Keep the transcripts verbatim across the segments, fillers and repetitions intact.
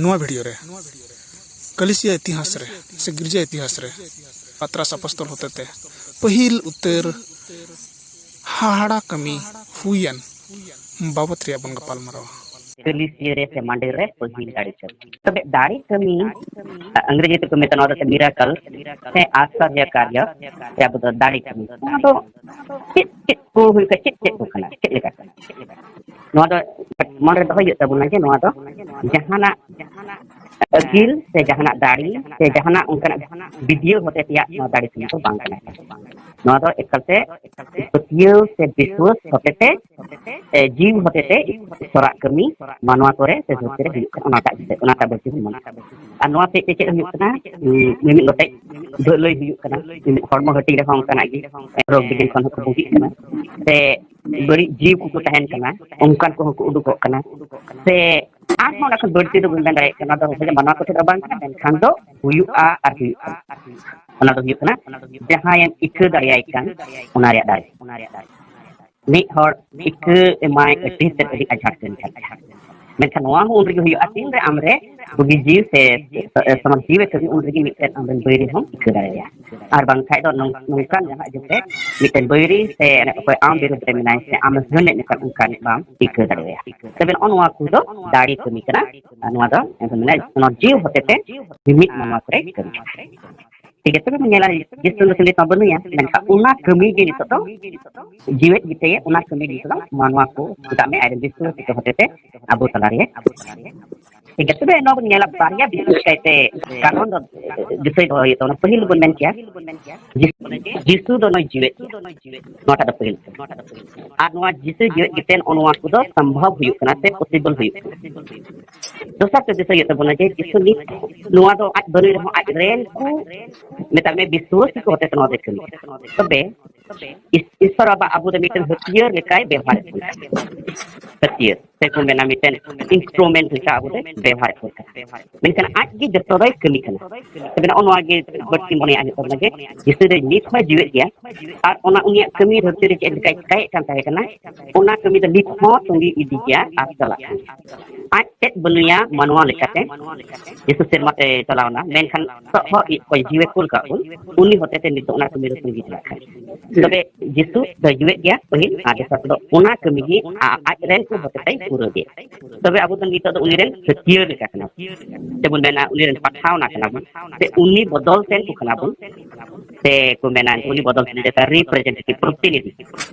ᱱᱚᱣᱟ ᱵᱷᱤᱰᱤᱭᱳ ᱨᱮ ᱠᱟᱞᱤᱥᱤᱭᱟ ᱤᱛᱤᱦᱟᱥ ᱨᱮ ᱥᱮ ᱜᱤᱨᱡᱟ ᱤᱛᱤᱦᱟᱥ ᱨᱮ ᱯᱟᱛᱨᱟᱥ ᱟᱯᱚᱥᱛᱚᱞ ᱦᱚᱛᱮᱛᱮ ᱯᱟᱹᱦᱤᱞ ᱩᱛᱟᱹᱨ ᱦᱟᱦᱟᱲᱟ ᱠᱟᱹᱢᱤ ᱦᱩᱭᱮᱱ ᱵᱟᱵᱚᱛ ᱨᱮᱭᱟᱜ ᱵᱚᱱ ᱜᱟᱯᱟᱞ ᱢᱟᱨᱟᱣᱟ᱾ ᱠᱟᱹᱞᱤᱥᱤᱭᱟᱹ ᱨᱮ ᱥᱮ ᱢᱟᱸᱰᱮᱨ ᱨᱮ ᱯᱟᱹᱦᱤᱞ ᱫᱟᱲᱮ ᱠᱟᱹᱢᱤ᱾ ᱛᱚᱵᱮ ᱫᱟᱲᱮ ᱠᱟᱹᱢᱤ, ᱟ, ᱤᱝᱨᱮᱡᱤ ᱛᱮᱠᱚ ᱢᱮᱛᱟᱜᱼᱟ, ᱱᱚᱣᱟ ᱫᱚ ᱢᱤᱨᱟᱠᱚᱞ ᱥᱮ ᱟᱥᱪᱚᱨᱡᱚ ᱠᱟᱨᱭᱚ ᱥᱮ ᱟᱵᱚ ᱫᱚ ᱫᱟᱲᱮ ᱠᱟᱹᱢᱤ᱾ ᱱᱚᱣᱟ ᱫᱚ ᱪᱮᱫ ᱪᱮᱫ ᱠᱚ ᱦᱩᱭᱩᱜ ᱠᱟᱱᱟ, ᱪᱮᱫ ᱪᱮᱫ ᱠᱚ ᱠᱟᱱᱟ, ᱪᱮᱫ ᱞᱮᱠᱟ ᱠᱟᱱᱟ? ᱱᱚᱣᱟ ᱫᱚ ᱢᱚᱱᱮ ᱨᱮ ᱫᱚᱦᱚᱭ ᱦᱩᱭᱩᱜ ᱛᱟᱵᱚᱱᱟ ᱡᱮ ᱱᱚᱣᱟ ᱫᱚ ᱡᱟᱦᱟᱱᱟᱜ ᱟᱹᱠᱤᱞ ᱥᱮ ᱡᱟᱦᱟᱱᱟᱜ ᱫᱟᱲᱮ ᱥᱮ ᱡᱟᱦᱟᱱᱟᱜ ᱚᱱᱠᱟᱱᱟᱜ ᱵᱤᱫᱽᱭᱟᱹ ᱦᱚᱛᱮ ᱛᱮᱭᱟᱜ ᱱᱚᱣᱟ ᱫᱟᱲᱮ ᱠᱟᱹᱢᱤ ᱫᱚ ᱵᱟᱝ ᱠᱟᱱᱟ᱾ ᱱᱚᱣᱟ ᱫᱚ ᱮᱠᱟᱞᱛᱮ ᱯᱟᱹᱛᱭᱟᱹᱣ ᱥᱮ ᱵᱤᱥᱣᱟᱹᱥ ᱦᱚᱛᱮᱛᱮ, ᱮ, ᱡᱤᱣᱤ ᱦᱚᱛᱮᱛᱮ ᱤᱥᱚᱨᱟᱜ ᱠᱟᱹᱢᱤ ᱢᱟᱱᱣᱟ ᱠᱚᱨᱮ ᱥᱮ ᱫᱷᱟᱹᱨᱛᱤ ᱨᱮ ᱦᱩᱭᱩᱜ ᱠᱟᱱᱟ, ᱚᱱᱟᱴᱟᱜ ᱵᱤᱥᱚᱭ, ᱚᱱᱟᱴᱟᱜ ᱵᱟᱹᱲᱛᱤ ᱵᱚᱱ ᱢᱚᱱᱮᱭᱟ᱾ ᱟᱨ ᱱᱚᱣᱟ ᱥᱮᱫ ᱛᱮ ᱪᱮᱫ ᱦᱩᱭᱩᱜ ᱠᱟᱱᱟ? ᱩᱸ, ᱢᱤᱢᱤᱫ ᱜᱚᱴᱮᱡ ᱵᱷᱟᱹᱞᱟᱹᱭ ᱦᱩᱭᱩᱜ ᱠᱟᱱᱟ, ᱢᱤᱢᱤᱫ ᱦᱚᱲᱢᱚ ᱦᱟᱹᱴᱤᱧ ᱨᱮᱦᱚᱸ ᱚᱱᱠᱟᱱᱟᱜ ᱜᱮ ᱨᱳᱜᱽ ᱵᱤᱜᱷᱤᱱ ᱠᱷᱚᱱ ᱦᱚᱸᱠᱚ ᱵᱩᱜᱤᱜ ᱠᱟᱱᱟ, ᱥᱮ ᱵᱟᱹᱲᱤᱡ ᱡᱤᱣᱤ ᱠᱚᱠᱚ ᱛᱟᱦᱮᱱ ᱠᱟᱱᱟ, ᱚᱱᱠᱟᱱ ᱠᱚᱦᱚᱸ ᱠᱚ ᱩᱰᱩᱠᱚᱜ ᱠᱟᱱᱟ, ᱥᱮ ᱟᱨᱦᱚᱸ ᱚᱱᱟ ᱠᱷᱚᱱ ᱵᱟᱹᱲᱛᱤ ᱫᱚ ᱵᱟᱹᱧ ᱢᱮᱱ ᱫᱟᱲᱮᱭᱟᱜ ᱠᱟᱱᱟ, ᱚᱱᱟ ᱫᱚ ᱦᱚᱭᱛᱳ ᱢᱟᱱᱣᱟ ᱠᱚᱴᱷᱮᱱ ᱫᱚ ᱵᱟᱝ ᱠᱟᱱᱟ, ᱢᱮᱱᱠᱷᱟᱱ ᱫᱚ ᱦᱩᱭᱩᱜᱼᱟ ᱟᱨ ᱦᱩᱭᱩᱜ ᱠᱟᱱᱟ᱾ ᱚᱱᱟ ᱫᱚ ᱦᱩᱭᱩᱜ ᱠᱟᱱᱟ ᱡᱟᱦᱟᱸᱭᱮᱢ ᱤᱠᱟᱹ ᱫᱟᱲᱮᱭᱟᱭ ᱠᱟᱱ ᱚᱱᱟ ᱨᱮᱭᱟᱜ ᱫᱟᱲᱮ᱾ ᱢᱤᱫ ᱦᱚᱲ ᱤᱠᱟᱹ ᱮᱢᱟᱭ ᱟᱹᱰᱤ ᱛᱮᱫ ᱟᱹᱰᱤ ᱟᱡᱷᱟᱴ ᱠᱟᱱ ᱠᱷᱟᱡ, ᱢᱮᱱᱠᱷᱟᱱ ᱱᱚᱣᱟ ᱦᱚᱸ ᱩᱱ ᱨᱮᱜᱮ ᱦᱩᱭᱩᱜᱼᱟ, ᱛᱤᱱᱨᱮ ᱟᱢᱨᱮ ᱵᱩᱜᱤ ᱡᱤᱣᱤ ᱥᱮ ᱥᱚᱢᱟᱡᱽ ᱡᱤᱣᱤ ᱠᱟᱹᱢᱤ, ᱩᱱ ᱨᱮᱜᱮ ᱢᱤᱫᱴᱮᱱ ᱟᱢᱨᱮᱱ ᱵᱟᱹᱭᱨᱤ ᱦᱚᱸ ᱤᱠᱟᱹ ᱫᱟᱲᱮᱭᱟᱭᱟ᱾ ᱟᱨ ᱵᱟᱝᱠᱷᱟᱡ ᱫᱚ ᱱᱚᱝ-, ᱱᱚᱝᱠᱟᱱ ᱡᱟᱦᱟᱸ ᱡᱮᱥᱮ ᱢᱤᱫᱴᱮᱱ ᱵᱟᱹᱭᱨᱤ ᱥᱮ ᱚᱠᱚᱭ ᱟᱢ ᱵᱤᱨᱩᱫᱽ ᱨᱮ ᱢᱮᱱᱟᱭ ᱥᱮ ᱟᱢ ᱦᱟᱹᱱ ᱮᱫ ᱞᱮᱠᱟᱱ ᱚᱱᱠᱟᱱ ᱵᱟᱢ ᱤᱠᱟᱹ ᱫᱟᱲᱮᱭᱟᱭᱟ᱾ ᱛᱚᱵᱮ ᱱᱚᱜᱼᱚ ᱱᱚᱣᱟ ᱠᱚᱫᱚ ᱫᱟᱲᱮ ᱠᱟᱹᱢᱤ ᱠᱟᱱᱟ᱾ ᱟᱨ ᱱᱚᱣᱟ ᱫᱚ ᱮᱱᱠᱷᱟᱱ ᱢᱮᱱᱟ ᱚᱱᱟ ᱡᱤᱣᱤ ᱦᱚᱛᱮᱛᱮ ᱢᱤᱢᱤᱫ ᱢᱟᱱᱣᱟ ᱠᱚᱨᱮ ᱠᱟᱹᱢᱤ᱾ ᱴᱷᱤᱠ ᱜᱮᱭᱟ, ᱛᱚᱵᱮ ᱧᱮᱞᱟ ᱡᱤᱥᱩ ᱫᱚ ᱠᱷᱟᱹᱞᱤ ᱢᱟ ᱵᱟᱹᱱᱩᱭᱟ, ᱢᱮᱱᱠᱷᱟᱱ ᱚᱱᱟ ᱠᱟᱹᱢᱤ ᱜᱮ ᱱᱤᱛᱚᱜ ᱫᱚ ᱡᱤᱣᱮᱫ ᱜᱮᱛᱟᱭᱟ, ᱚᱱᱟ ᱠᱟᱹᱢᱤ ᱜᱮ ᱱᱤᱛᱚᱜ ᱫᱚ ᱢᱟᱱᱣᱟ ᱠᱚ ᱪᱮᱫᱟᱜ ᱢᱮ ᱟᱡ ᱨᱮᱱ ᱫᱤᱥᱩᱣᱟᱹ ᱦᱚᱛᱮᱛᱮ ᱟᱵᱚ ᱛᱟᱞᱟᱨᱮ᱾ ᱴᱷᱤᱠ ᱜᱮᱭᱟ, ᱛᱚᱵᱮ ᱱᱚᱣᱟ ᱵᱚᱱ ᱧᱮᱞᱟ ᱵᱟᱨᱭᱟ ᱵᱤᱥᱮᱥ ᱠᱟᱭᱛᱮ ᱠᱟᱨᱚᱱ ᱫᱚ ᱫᱤᱥᱟᱹᱭ ᱫᱚᱦᱚ ᱦᱩᱭᱩᱜ ᱛᱟᱵᱚᱱᱟ᱾ ᱯᱟᱹᱦᱤᱞ ᱵᱚᱱ ᱢᱮᱱ ᱠᱮᱭᱟ ᱡᱤᱥᱩ ᱫᱚ ᱱᱩᱭ ᱡᱤᱣᱮᱫ ᱜᱮᱭᱟ, ᱱᱚᱣᱟᱴᱟᱜ ᱫᱚ ᱯᱟᱹᱦᱤᱞ᱾ ᱟᱨ ᱱᱚᱣᱟ ᱡᱤᱥᱩ ᱡᱤᱣᱮᱫ ᱜᱮᱛᱮ ᱱᱚᱜᱼᱚ ᱱᱚᱣᱟ ᱠᱚᱫᱚ ᱥᱚᱢᱵᱷᱚᱵ ᱦᱩᱭᱩᱜ ᱠᱟᱱᱟ ᱥᱮ ᱯᱚᱥᱤᱵᱚᱞ ᱦᱩᱭᱩᱜ ᱠᱟᱱᱟ᱾ ᱫᱚᱥᱟᱨ ᱛᱮ ᱫᱤᱥᱟᱹᱭ ᱦᱩᱭᱩᱜ ᱛᱟᱵᱚᱱᱟ ᱡᱮ ᱡᱤᱥᱩ ᱱᱤᱛ ᱱᱚᱣᱟ ᱫᱚ ᱟᱡ ᱵᱟᱹᱱᱩᱭ ᱨᱮᱦᱚᱸ ᱟᱡ ᱨᱮᱱ ᱠᱚ, ᱢᱮᱛᱟᱜ ᱢᱮ, ᱵᱤᱥᱣᱟᱹᱥᱤ ᱠᱚ ᱦᱚᱛᱮ ᱛᱮ ᱱᱚᱣᱟ ᱫᱚᱭ ᱠᱟᱹᱢᱤ ᱠᱟᱱᱟ᱾ ᱛᱚᱵᱮ ᱤᱥ-, ᱤᱥᱚᱨ ᱟᱵᱚ ᱫᱚ ᱢᱤᱫᱴᱮᱱ ᱦᱟᱹᱛᱭᱟᱹᱨ ᱞᱮᱠᱟᱭ ᱵᱮᱣᱦᱟᱨᱮᱫ ᱵᱚᱱᱟ᱾ ᱦᱟᱹᱛᱭᱟᱹᱨ ᱥᱮ ᱠᱚ ᱢᱮᱱᱟ ᱢᱤᱫᱴᱮᱱ ᱤᱱᱥᱴᱨᱩᱢᱮᱱᱴ ᱞᱮᱠᱟ ᱟᱵᱚ ᱫᱚᱭ ᱵᱮᱣᱦᱟᱨᱮᱫ ᱵᱚᱱᱟ᱾ ᱢᱮᱱᱠᱷᱟᱱ ᱟᱡ ᱜᱮ ᱡᱚᱛᱚ ᱫᱚᱭ ᱠᱟᱹᱢᱤ ᱠᱟᱱᱟ᱾ ᱛᱚᱵᱮ ᱱᱚᱜᱼᱚ ᱱᱚᱣᱟ ᱜᱮ ᱵᱟᱹᱲᱛᱤ ᱢᱚᱱᱮᱭᱟᱜ ᱦᱩᱭᱩᱜ ᱛᱟᱵᱚᱱᱟ ᱡᱮ ᱡᱤᱥᱩ ᱫᱚ ᱱᱤᱛ ᱦᱚᱸᱭ ᱡᱤᱣᱮᱫ ᱜᱮᱭᱟ᱾ ᱟᱨ ᱚᱱᱟ ᱩᱱᱤᱭᱟᱜ ᱠᱟᱹᱢᱤ ᱫᱷᱟᱹᱨᱛᱤ ᱨᱮ ᱪᱮᱫ ᱞᱮᱠᱟᱭ ᱪᱤᱠᱟᱭᱮᱫ ᱠᱟᱱ ᱛᱟᱦᱮᱸ ᱠᱟᱱᱟ, ᱚᱱᱟ ᱠᱟᱹᱢᱤ ᱫᱚ ᱱᱤᱛ ᱦᱚᱸ ᱛᱩᱸᱜᱤ ᱤᱫᱤ ᱜᱮᱭᱟ ᱟᱨ ᱪᱟᱞᱟᱜ ᱠᱟᱱᱟ᱾ ᱟᱡ ᱛᱮᱫ ᱵᱟᱹᱱᱩᱭᱟ ᱢᱟᱱᱣᱟ ᱞᱮᱠᱟᱛᱮ, ᱡᱤᱥᱩ ᱥᱮᱨᱢᱟ ᱛᱮ ᱪᱟᱞᱟᱣ ᱮᱱᱟ, ᱢᱮᱱᱠᱷᱟᱱ ᱥᱚᱦᱚᱫ ᱚᱠᱚᱭ ᱡᱤᱣᱮ ᱠᱩᱞ ᱠᱟᱜ ᱵᱚᱱ, ᱩᱱᱤ ᱦᱚᱛᱮ ᱛᱮ ᱱᱤᱛᱚᱜ ᱚᱱᱟ ᱠᱟᱹᱢᱤ ᱫᱚ ᱛᱟᱺᱜᱤ ᱪᱟᱞᱟᱜ ᱠᱟᱱᱟ᱾ ᱛᱚᱵᱮ ᱡᱤᱥᱩ ᱫᱚ ᱡᱤᱣᱮᱫ ᱜᱮᱭᱟ ᱯᱟᱹᱦᱤᱞ, ᱟᱨ ᱫᱚᱥᱟᱨ ᱛᱮᱫᱚ ᱚᱱᱟ ᱠᱟᱹᱢᱤ ᱜᱮ ᱟ-, ᱟᱡ ᱨᱮᱱ ᱠᱚ ᱦᱚᱛᱮ ᱛᱮᱭ ᱯᱩᱨᱟᱹᱣ ᱜᱮᱭᱟ᱾ ᱛᱚᱵᱮ ᱟᱵᱚ ᱫᱚ ᱱᱤᱛᱚᱜ ᱫᱚ ᱩᱱᱤ ᱨᱮᱱ ᱦᱟᱹᱛᱭᱟᱹᱨ ᱞᱮᱠᱟ ᱠᱟᱱᱟ ᱵᱚᱱ, ᱥᱮᱵᱚᱱ ᱢᱮᱱᱟ ᱩᱱᱤ ᱨᱮᱱ ᱯᱟᱴᱷᱟᱣᱱᱟ ᱠᱟᱱᱟ ᱵᱚᱱ, ᱥᱮ ᱩᱱᱤ ᱵᱚᱫᱚᱞ ᱛᱮᱱ ᱠᱚ ᱠᱟᱱᱟ ᱵᱚᱱ, ᱥᱮ ᱠᱚ ᱢᱮᱱᱟ ᱩᱱᱤ ᱵᱚᱫᱚᱞ ᱛᱮᱱ ᱡᱮᱴᱟ representative, ᱯᱨᱚᱛᱤᱱᱤᱫᱷᱤ,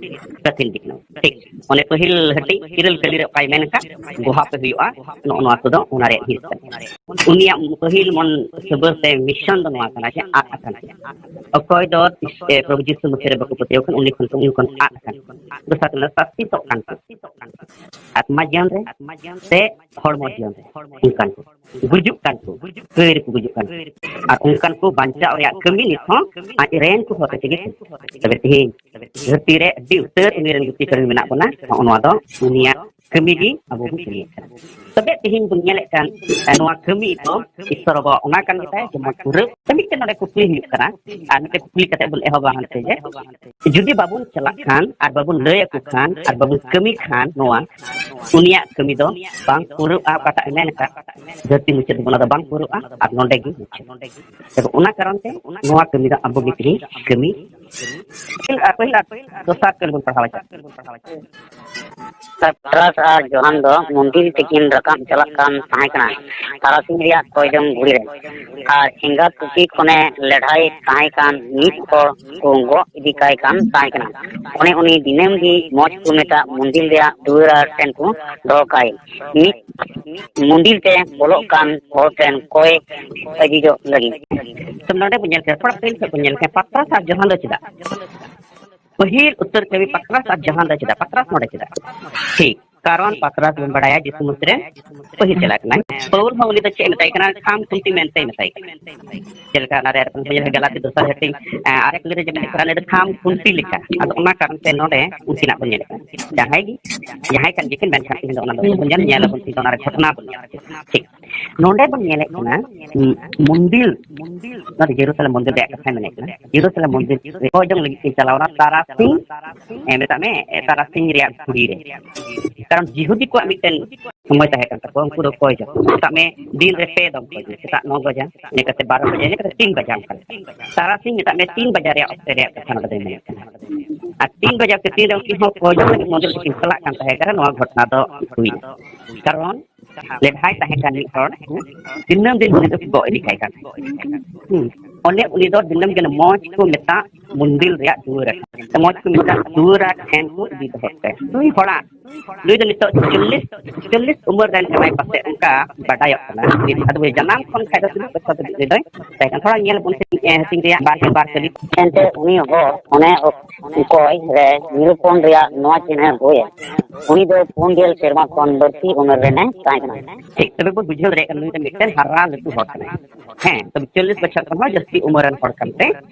ᱯᱨᱚᱛᱤᱱᱤᱫᱷᱤ ᱠᱟᱱᱟ᱾ ᱴᱷᱤᱠ, ᱚᱱᱮ ᱯᱟᱹᱦᱤᱞ ᱦᱟᱹᱴᱤᱧ ᱤᱨᱟᱹᱞ ᱠᱟᱹᱞᱤ ᱨᱮ ᱚᱠᱟᱭ ᱢᱮᱱ ᱟᱠᱟᱫ, ᱜᱚᱦᱟ ᱯᱮ ᱦᱩᱭᱩᱜᱼᱟ, ᱱᱚᱜᱼᱚ ᱱᱚᱣᱟ ᱠᱚᱫᱚ ᱚᱱᱟ ᱨᱮᱭᱟᱜ ᱦᱤᱸᱥ ᱠᱟᱱᱟ᱾ ᱩᱱᱤᱭᱟᱜ ᱯᱟᱹᱦᱤᱞ ᱢᱚᱱ ᱥᱟᱹᱵᱟᱹᱨ ᱥᱮ mission ᱫᱚ ᱱᱚᱣᱟ ᱠᱟᱱᱟ ᱡᱮ ᱟᱫ ᱟᱠᱟᱱ ᱠᱚ᱾ ᱚᱠᱚᱭ ᱫᱚ, ᱮ, ᱯᱨᱚᱵᱷᱩ ᱡᱤᱥᱩ ᱢᱚᱥᱤ ᱨᱮ ᱵᱟᱠᱚ ᱯᱟᱹᱛᱭᱟᱹᱣ ᱠᱷᱟᱱ ᱩᱱᱤ ᱠᱷᱚᱱ ᱠᱚ, ᱩᱱᱤ ᱠᱷᱚᱱ ᱟᱫ ᱟᱠᱟᱱ ᱠᱚ᱾ ᱫᱚᱥᱟᱨ ᱠᱟᱱᱟ ᱥᱟᱥᱛᱤᱛᱚᱜ ᱠᱟᱱ ᱠᱚ, ᱟᱛᱢᱟ ᱡᱤᱭᱚᱱ ᱨᱮ ᱥᱮ ᱦᱚᱲᱢᱚ ᱡᱤᱭᱚᱱ ᱨᱮ, ᱚᱱᱠᱟᱱ ᱠᱚ ᱜᱩᱡᱩᱜ ᱠᱟᱱ ᱠᱚ, ᱠᱟᱹᱭ ᱨᱮᱠᱚ ᱜᱩᱡᱩᱜ ᱠᱟᱱ ᱠᱚ᱾ ᱟᱨ ᱚᱱᱠᱟᱱ ᱠᱚ ᱵᱟᱧᱪᱟᱣ ᱨᱮᱭᱟᱜ ᱠᱟᱹᱢᱤ ᱱᱤᱛ ᱦᱚᱸ ᱟᱡ ᱨᱮᱱ ᱠᱚ ᱦᱚᱛᱮ ᱛᱮᱜᱮ᱾ ᱛᱚᱵᱮ ᱛᱮᱦᱮᱧ ᱫᱷᱟᱹᱨᱛᱤ ᱨᱮ ᱟᱹᱰᱤ ᱩᱛᱟᱹᱨ ᱩᱱᱤ ᱨᱮᱱ ᱜᱩᱛᱤ ᱠᱟᱹᱢᱤ ᱢᱮᱱᱟᱜ ᱵᱚᱱᱟ, ᱱᱚᱜᱼᱚ ᱱᱚᱣᱟ ᱫᱚ ᱩᱱᱤᱭᱟᱜ ᱠᱟᱹᱢᱤ ᱜᱮ ᱟᱵᱚ ᱵᱚᱱ ᱠᱟᱹᱢᱤᱭᱮᱫ ᱠᱟᱱᱟ᱾ ᱛᱚᱵᱮ ᱛᱮᱦᱮᱧ ᱵᱚᱱ ᱧᱮᱞᱮᱫ ᱠᱟᱱ, ᱮ, ᱱᱚᱣᱟ ᱠᱟᱹᱢᱤ ᱫᱚ ᱤᱥᱥᱚᱨ ᱵᱟᱵᱟᱣᱟᱜ ᱚᱱᱟ ᱠᱟᱱ ᱜᱮᱛᱟᱭ, ᱡᱮᱢᱚᱱ ᱯᱩᱨᱟᱹ᱾ ᱛᱚ ᱢᱤᱫᱴᱮᱱ ᱱᱚᱰᱮ ᱠᱩᱠᱞᱤ ᱦᱩᱭᱩᱜ ᱠᱟᱱᱟ, ᱟᱨ ᱢᱤᱫᱴᱮᱱ ᱠᱩᱠᱞᱤ ᱠᱟᱛᱮ ᱵᱚᱱ ᱮᱦᱚᱵᱟ ᱦᱟᱱᱛᱮ ᱡᱮ, ᱡᱩᱫᱤ ᱵᱟᱵᱚᱱ ᱪᱟᱞᱟᱜ ᱠᱷᱟᱱ ᱟᱨ ᱵᱟᱵᱚᱱ ᱞᱟᱹᱭ ᱟᱠᱚ ᱠᱷᱟᱱ ᱟᱨ ᱵᱟᱵᱚᱱ ᱠᱟᱹᱢᱤ ᱠᱷᱟᱱ, ᱱᱚᱣᱟ ᱩᱱᱤᱭᱟᱜ ᱠᱟᱹᱢᱤ ᱫᱚ ᱵᱟᱝ ᱯᱩᱨᱟᱹᱜᱼᱟ᱾ ᱚᱠᱟᱴᱟᱜ ᱮ ᱢᱮᱱ ᱟᱠᱟᱫ, ᱫᱷᱟᱹᱨᱛᱤ ᱢᱩᱪᱟᱹᱫ ᱫᱚ ᱚᱱᱟ ᱫᱚ ᱵᱟᱝ ᱯᱩᱨᱟᱹᱜᱼᱟ ᱟᱨ ᱱᱚᱰᱮ ᱜᱮ ᱢᱩᱪᱟᱹᱫ᱾ ᱛᱚᱵᱮ ᱚᱱᱟ ᱠᱟᱨᱚᱱ ᱛᱮ ᱱᱚᱣᱟ ᱠᱟᱹᱢᱤ ᱫᱚ ᱟᱵᱚ ᱜᱮ ᱛᱮᱦᱮᱧ ᱠᱟᱹᱢᱤ᱾ ᱯᱟᱹᱦᱤᱞ ᱟᱨ ᱯᱟᱹᱦᱤᱞ ᱟᱨ ᱫᱚᱥᱟᱨ ᱠᱟᱹᱢᱤ ᱵᱚᱱ ᱯᱟᱲᱦᱟᱣᱟ᱾ ᱯᱟᱛᱨᱟᱥ ᱟᱨ ᱡᱚᱦᱟᱱ ᱫᱚ ᱢᱚᱱᱫᱤᱨ ᱛᱮᱠᱤᱱ ᱨᱟᱠᱟᱵ ᱪᱟᱞᱟᱜ ᱠᱟᱱ ᱛᱟᱦᱮᱸ ᱠᱟᱱᱟ ᱛᱟᱨᱟᱥᱤᱧ ᱨᱮᱭᱟᱜ ᱠᱚᱭᱰᱚᱝ ᱜᱷᱩᱲᱤ ᱨᱮ, ᱟᱨ ᱮᱸᱜᱟᱛ ᱯᱩᱛᱷᱤ ᱠᱷᱚᱱᱮ ᱞᱮᱰᱷᱟᱭ ᱛᱟᱦᱮᱸ ᱠᱟᱱ ᱢᱤᱫ ᱦᱚᱲ ᱠᱚ ᱜᱚᱜ ᱤᱫᱤ ᱠᱟᱭ ᱠᱟᱱ ᱛᱟᱦᱮᱸ ᱠᱟᱱᱟ᱾ ᱚᱱᱮ ᱩᱱᱤ ᱫᱤᱱᱟᱹᱢ ᱜᱮ ᱢᱚᱡᱽ ᱠᱚ ᱢᱮᱛᱟᱜ ᱢᱚᱱᱫᱤᱨ ᱨᱮᱭᱟᱜ ᱫᱩᱣᱟᱹᱨ ᱟᱲ ᱴᱷᱮᱱ ᱠᱚ ᱫᱚᱦᱚ ᱠᱟᱭ᱾ ᱢᱤᱫ ᱢᱚᱱᱫᱤᱨ ᱛᱮ ᱵᱚᱞᱚᱜ ᱠᱟᱱ ᱦᱚᱲ ᱴᱷᱮᱱ ᱠᱚᱭ ᱟᱹᱡᱤᱡᱚᱜ ᱞᱟᱹᱜᱤᱫ᱾ ᱛᱚ ᱱᱚᱰᱮ ᱵᱚᱱ ᱧᱮᱞ ᱠᱮᱫᱟ, ᱛᱷᱚᱲᱟ ᱯᱟᱹᱦᱤᱞ ᱠᱷᱚᱱ ᱵᱚᱱ ᱧᱮᱞ ᱠᱮᱫᱟ, ᱯᱟᱛᱨᱟᱥ ᱟᱨ ᱡᱚᱦᱟᱱ ᱫᱚ ᱪᱮᱫᱟᱜ? ᱯᱟᱹᱦᱤᱞ ᱩᱛᱟᱹᱨ ᱠᱟᱹᱢᱤ ᱯᱟᱛᱨᱟᱥ ᱟᱨ ᱡᱚᱦᱟᱱ ᱫᱚ ᱪᱮᱫᱟᱜ? ᱯᱟᱛᱨᱟᱥ ᱱᱚᱰᱮ ᱪᱮᱫᱟᱜ? ᱴᱷᱤᱠ, ᱠᱟᱨᱚᱱ ᱯᱟᱛᱨᱟᱥ ᱵᱚᱱ ᱵᱟᱲᱟᱭᱟ ᱡᱤᱥᱩ ᱢᱚᱥᱤ ᱨᱮᱱ ᱯᱟᱹᱦᱤᱞ ᱪᱟᱞᱟᱜ ᱠᱟᱱᱟᱭ᱾ ᱯᱟᱹᱣᱩᱞ ᱦᱚᱸ ᱩᱱᱤ ᱫᱚ ᱪᱮᱫ ᱮ ᱢᱮᱛᱟᱭ ᱠᱟᱱᱟ? ᱠᱷᱟᱢ ᱠᱷᱩᱱᱴᱤ ᱢᱮᱱᱛᱮᱭ ᱢᱮᱛᱟᱭ ᱠᱟᱱᱟ᱾ ᱪᱮᱫ ᱞᱮᱠᱟ ᱚᱱᱟ ᱨᱮ ᱟᱨ ᱵᱚᱱ ᱧᱮᱞ ᱜᱟᱞᱟᱛᱤ ᱫᱚᱥᱟᱨ ᱦᱟᱹᱴᱤᱧ, ᱮ, ᱟᱨᱮ ᱠᱩᱲᱤ ᱨᱮ ᱡᱮ ᱢᱮᱱᱟᱜ ᱠᱟᱱᱟ, ᱩᱱᱤ ᱫᱚ ᱠᱷᱟᱢ ᱠᱷᱩᱱᱴᱤ ᱞᱮᱠᱟ᱾ ᱟᱫᱚ ᱚᱱᱟ ᱠᱟᱨᱚᱱ ᱛᱮ ᱱᱚᱰᱮ ᱩᱱᱠᱤᱱᱟᱜ ᱵᱚᱱ ᱧᱮᱞᱮᱫ ᱠᱟᱱᱟ᱾ ᱡᱟᱦᱟᱸᱭ ᱜᱮ, ᱡᱟᱦᱟᱸᱭ ᱠᱟᱱ ᱜᱮᱠᱤᱱ, ᱢᱮᱱᱠᱷᱟᱱ ᱛᱮᱦᱮᱧ ᱫᱚ ᱚᱱᱟ ᱫᱚ ᱵᱚᱱ ᱧᱮᱞ, ᱧᱮᱞ ᱟᱵᱚᱱ, ᱛᱮᱦᱮᱧ ᱫᱚ ᱚᱱᱟ ᱨᱮ ᱜᱷᱚᱴᱚᱱᱟ ᱵᱚᱱ ᱧᱮᱞᱟ᱾ ᱴᱷᱤᱠ᱾ ᱱᱚᱰᱮ ᱵᱚᱱ ᱧᱮᱞᱮᱫ ᱠᱟᱱᱟ, ᱩᱸ, ᱢᱚᱱᱫᱤᱨ, ᱱᱚᱣᱟ ᱫᱚ ᱡᱮᱨᱩᱥᱟᱞᱮᱢ ᱢᱚᱱᱫᱤᱨ ᱨᱮᱭᱟᱜ ᱠᱟᱛᱷᱟᱭ ᱢᱮᱱᱮᱫ ᱠᱟᱱᱟ᱾ ᱡᱮᱨᱩᱥᱟᱞᱮᱢ ᱢᱚᱱᱫᱤᱨ ᱨᱮ ᱠᱚᱭ ᱡᱚᱝ ᱞᱟᱹᱜᱤᱫ ᱠᱤᱱ ᱪᱟᱞᱟᱣ ᱮᱱᱟ ᱛᱟᱨᱟᱥᱤᱧ, ᱮ, ᱢᱮᱛᱟᱜ ᱢᱮ, ᱮ, ᱛᱟᱨᱟᱥᱤᱧ ᱨᱮᱭᱟᱜ ᱜᱷᱩᱲᱤ ᱨᱮ᱾ ᱠᱟᱨᱚᱱ ᱡᱤᱦᱩᱫᱤ ᱠᱚᱣᱟᱜ ᱢᱤᱫᱴᱮᱱ ᱥᱚᱢᱚᱭ ᱛᱟᱦᱮᱸ ᱠᱟᱱ ᱛᱟᱠᱚᱣᱟ, ᱩᱱᱠᱩ ᱫᱚ ᱠᱚᱭ ᱡᱚᱝ, ᱢᱮᱛᱟᱜ ᱢᱮ, ᱫᱤᱱ ᱨᱮ ᱯᱮ ᱫᱚᱢ ᱠᱚᱭ ᱡᱚᱝ, ᱥᱮᱛᱟᱜ ᱱᱚ ᱵᱟᱡᱟ, ᱤᱱᱟᱹ ᱠᱟᱛᱮ ᱵᱟᱨᱚ ᱵᱟᱡᱟ, ᱤᱱᱟᱹ ᱠᱟᱛᱮ ᱛᱤᱱ ᱵᱟᱡᱟ, ᱚᱱᱠᱟ ᱞᱮᱠᱟ᱾ ᱛᱟᱨᱟᱥᱤᱧ, ᱢᱮᱛᱟᱜ ᱢᱮ, ᱛᱤᱱ ᱵᱟᱡᱟ ᱨᱮᱭᱟᱜ ᱚᱠᱛᱮ ᱨᱮᱭᱟᱜ ᱠᱟᱛᱷᱟ ᱱᱚᱰᱮ ᱫᱚᱧ ᱢᱮᱱᱮᱫ ᱠᱟᱱᱟ᱾ ᱟᱨ ᱛᱤᱱ ᱵᱟᱡᱟ ᱚᱠᱛᱮ ᱛᱤᱱ ᱨᱮ ᱩᱱᱠᱤᱱ ᱦᱚᱸ ᱠᱚᱭ ᱡᱚᱝ ᱞᱟᱹᱜᱤᱫ ᱢᱚᱱᱫᱤᱨ ᱛᱮᱠᱤᱱ ᱪᱟᱞᱟᱜ ᱠᱟᱱ ᱛᱟᱦᱮᱸ ᱠᱟᱱᱟ, ᱱᱚᱣᱟ ᱜᱷᱚᱴᱚᱱᱟ ᱫᱚ ᱦᱩᱭᱱᱟ᱾ ᱠᱟᱨᱚᱱ ᱞᱮᱰᱦᱟᱭ ᱛᱟᱦᱮᱸ ᱠᱟᱱ ᱢᱤᱫ ᱦᱚᱲ, ᱫᱤᱱᱟᱹᱢ ᱫᱤᱱ ᱩᱱᱤ ᱫᱚᱠᱚ ᱜᱚᱜ ᱤᱫᱤ ᱠᱟᱭ ᱠᱟᱱ ᱛᱟᱦᱮᱸᱫ᱾ ᱦᱩᱸ᱾ ᱚᱱᱮ ᱩᱱᱤ ᱫᱚ ᱫᱤᱱᱟᱹᱢ ᱜᱮ ᱢᱚᱡᱽ ᱠᱚ ᱢᱮᱛᱟᱜ ᱢᱚᱱᱫᱤᱨ ᱨᱮᱭᱟᱜ ᱫᱩᱣᱟᱹᱨ ᱟᱠᱟᱱᱟ᱾ ᱢᱚᱡᱽ ᱠᱚ ᱢᱮᱛᱟᱜ ᱫᱩᱣᱟᱹᱨ ᱟᱨ ᱴᱷᱮᱱ ᱠᱚ ᱤᱫᱤ ᱫᱚᱦᱚ ᱠᱟᱭᱟ᱾ ᱱᱩᱭ ᱦᱚᱲᱟᱜ, ᱱᱩᱭ ᱫᱚ ᱱᱤᱛᱚᱜ ᱪᱚᱞᱞᱤᱥ, ᱪᱚᱞᱞᱤᱥ ᱩᱢᱮᱨ ᱨᱮᱱ ᱠᱟᱱᱟᱭ ᱯᱟᱥᱮᱡ, ᱚᱱᱠᱟ ᱵᱟᱰᱟᱭᱚᱜ ᱠᱟᱱᱟ᱾ ᱟᱫᱚ ᱡᱟᱱᱟᱢ ᱠᱷᱚᱱ ᱠᱷᱟᱡ ᱫᱚ ᱛᱤᱱᱟᱹᱜ ᱵᱚᱪᱷᱚᱨ ᱫᱷᱟᱹᱵᱤᱡ ᱩᱱᱤ ᱫᱚᱭ ᱛᱟᱦᱮᱸ ᱠᱟᱱᱟ? ᱛᱷᱚᱲᱟ ᱧᱮᱞ ᱵᱚᱱ ᱥᱮ, ᱦᱟᱹᱴᱤᱧ ᱨᱮᱭᱟᱜ ᱵᱟᱨ ᱜᱮᱞ ᱵᱟᱨ ᱠᱟᱹᱞᱤ᱾ ᱮᱱᱛᱮ ᱩᱱᱤ ᱦᱚᱲ ᱚᱱᱮ ᱚᱠᱚᱭ ᱨᱮ ᱱᱤᱨᱩᱯᱚᱱ ᱨᱮᱭᱟᱜ ᱱᱚᱣᱟ ᱪᱤᱱᱦᱟᱹ ᱦᱩᱭ ᱮᱱ, ᱩᱱᱤ ᱫᱚ ᱯᱩᱱ ᱜᱮᱞ ᱥᱮᱨᱢᱟ ᱠᱷᱚᱱ ᱵᱟᱹᱲᱛᱤ ᱩᱢᱮᱨ ᱨᱮᱱᱮ ᱛᱟᱦᱮᱸ ᱠᱟᱱᱟ᱾ ᱴᱷᱤᱠ, ᱛᱚᱵᱮ ᱵᱚᱱ ᱵᱩᱡᱷᱟᱹᱣ ᱫᱟᱲᱮᱭᱟᱜ ᱠᱟᱱᱟ, ᱱᱩᱭ ᱫᱚ ᱢᱤᱫᱴᱮᱱ ᱦᱟᱨᱟ ᱞᱟᱹᱴᱩ ᱦᱚᱲ ᱠᱟᱱᱟᱭ᱾ ᱦᱮᱸ, ᱛᱚᱵᱮ ᱪᱚᱞᱞᱤᱥ ᱵᱚᱪᱷᱚᱨ ᱠᱷᱚᱱ ᱦᱚᱸ ᱡᱟᱹᱥᱛᱤ ᱩᱢᱮᱨ ᱨᱮᱱ ᱦᱚᱲ ᱠᱟᱱᱛᱮ,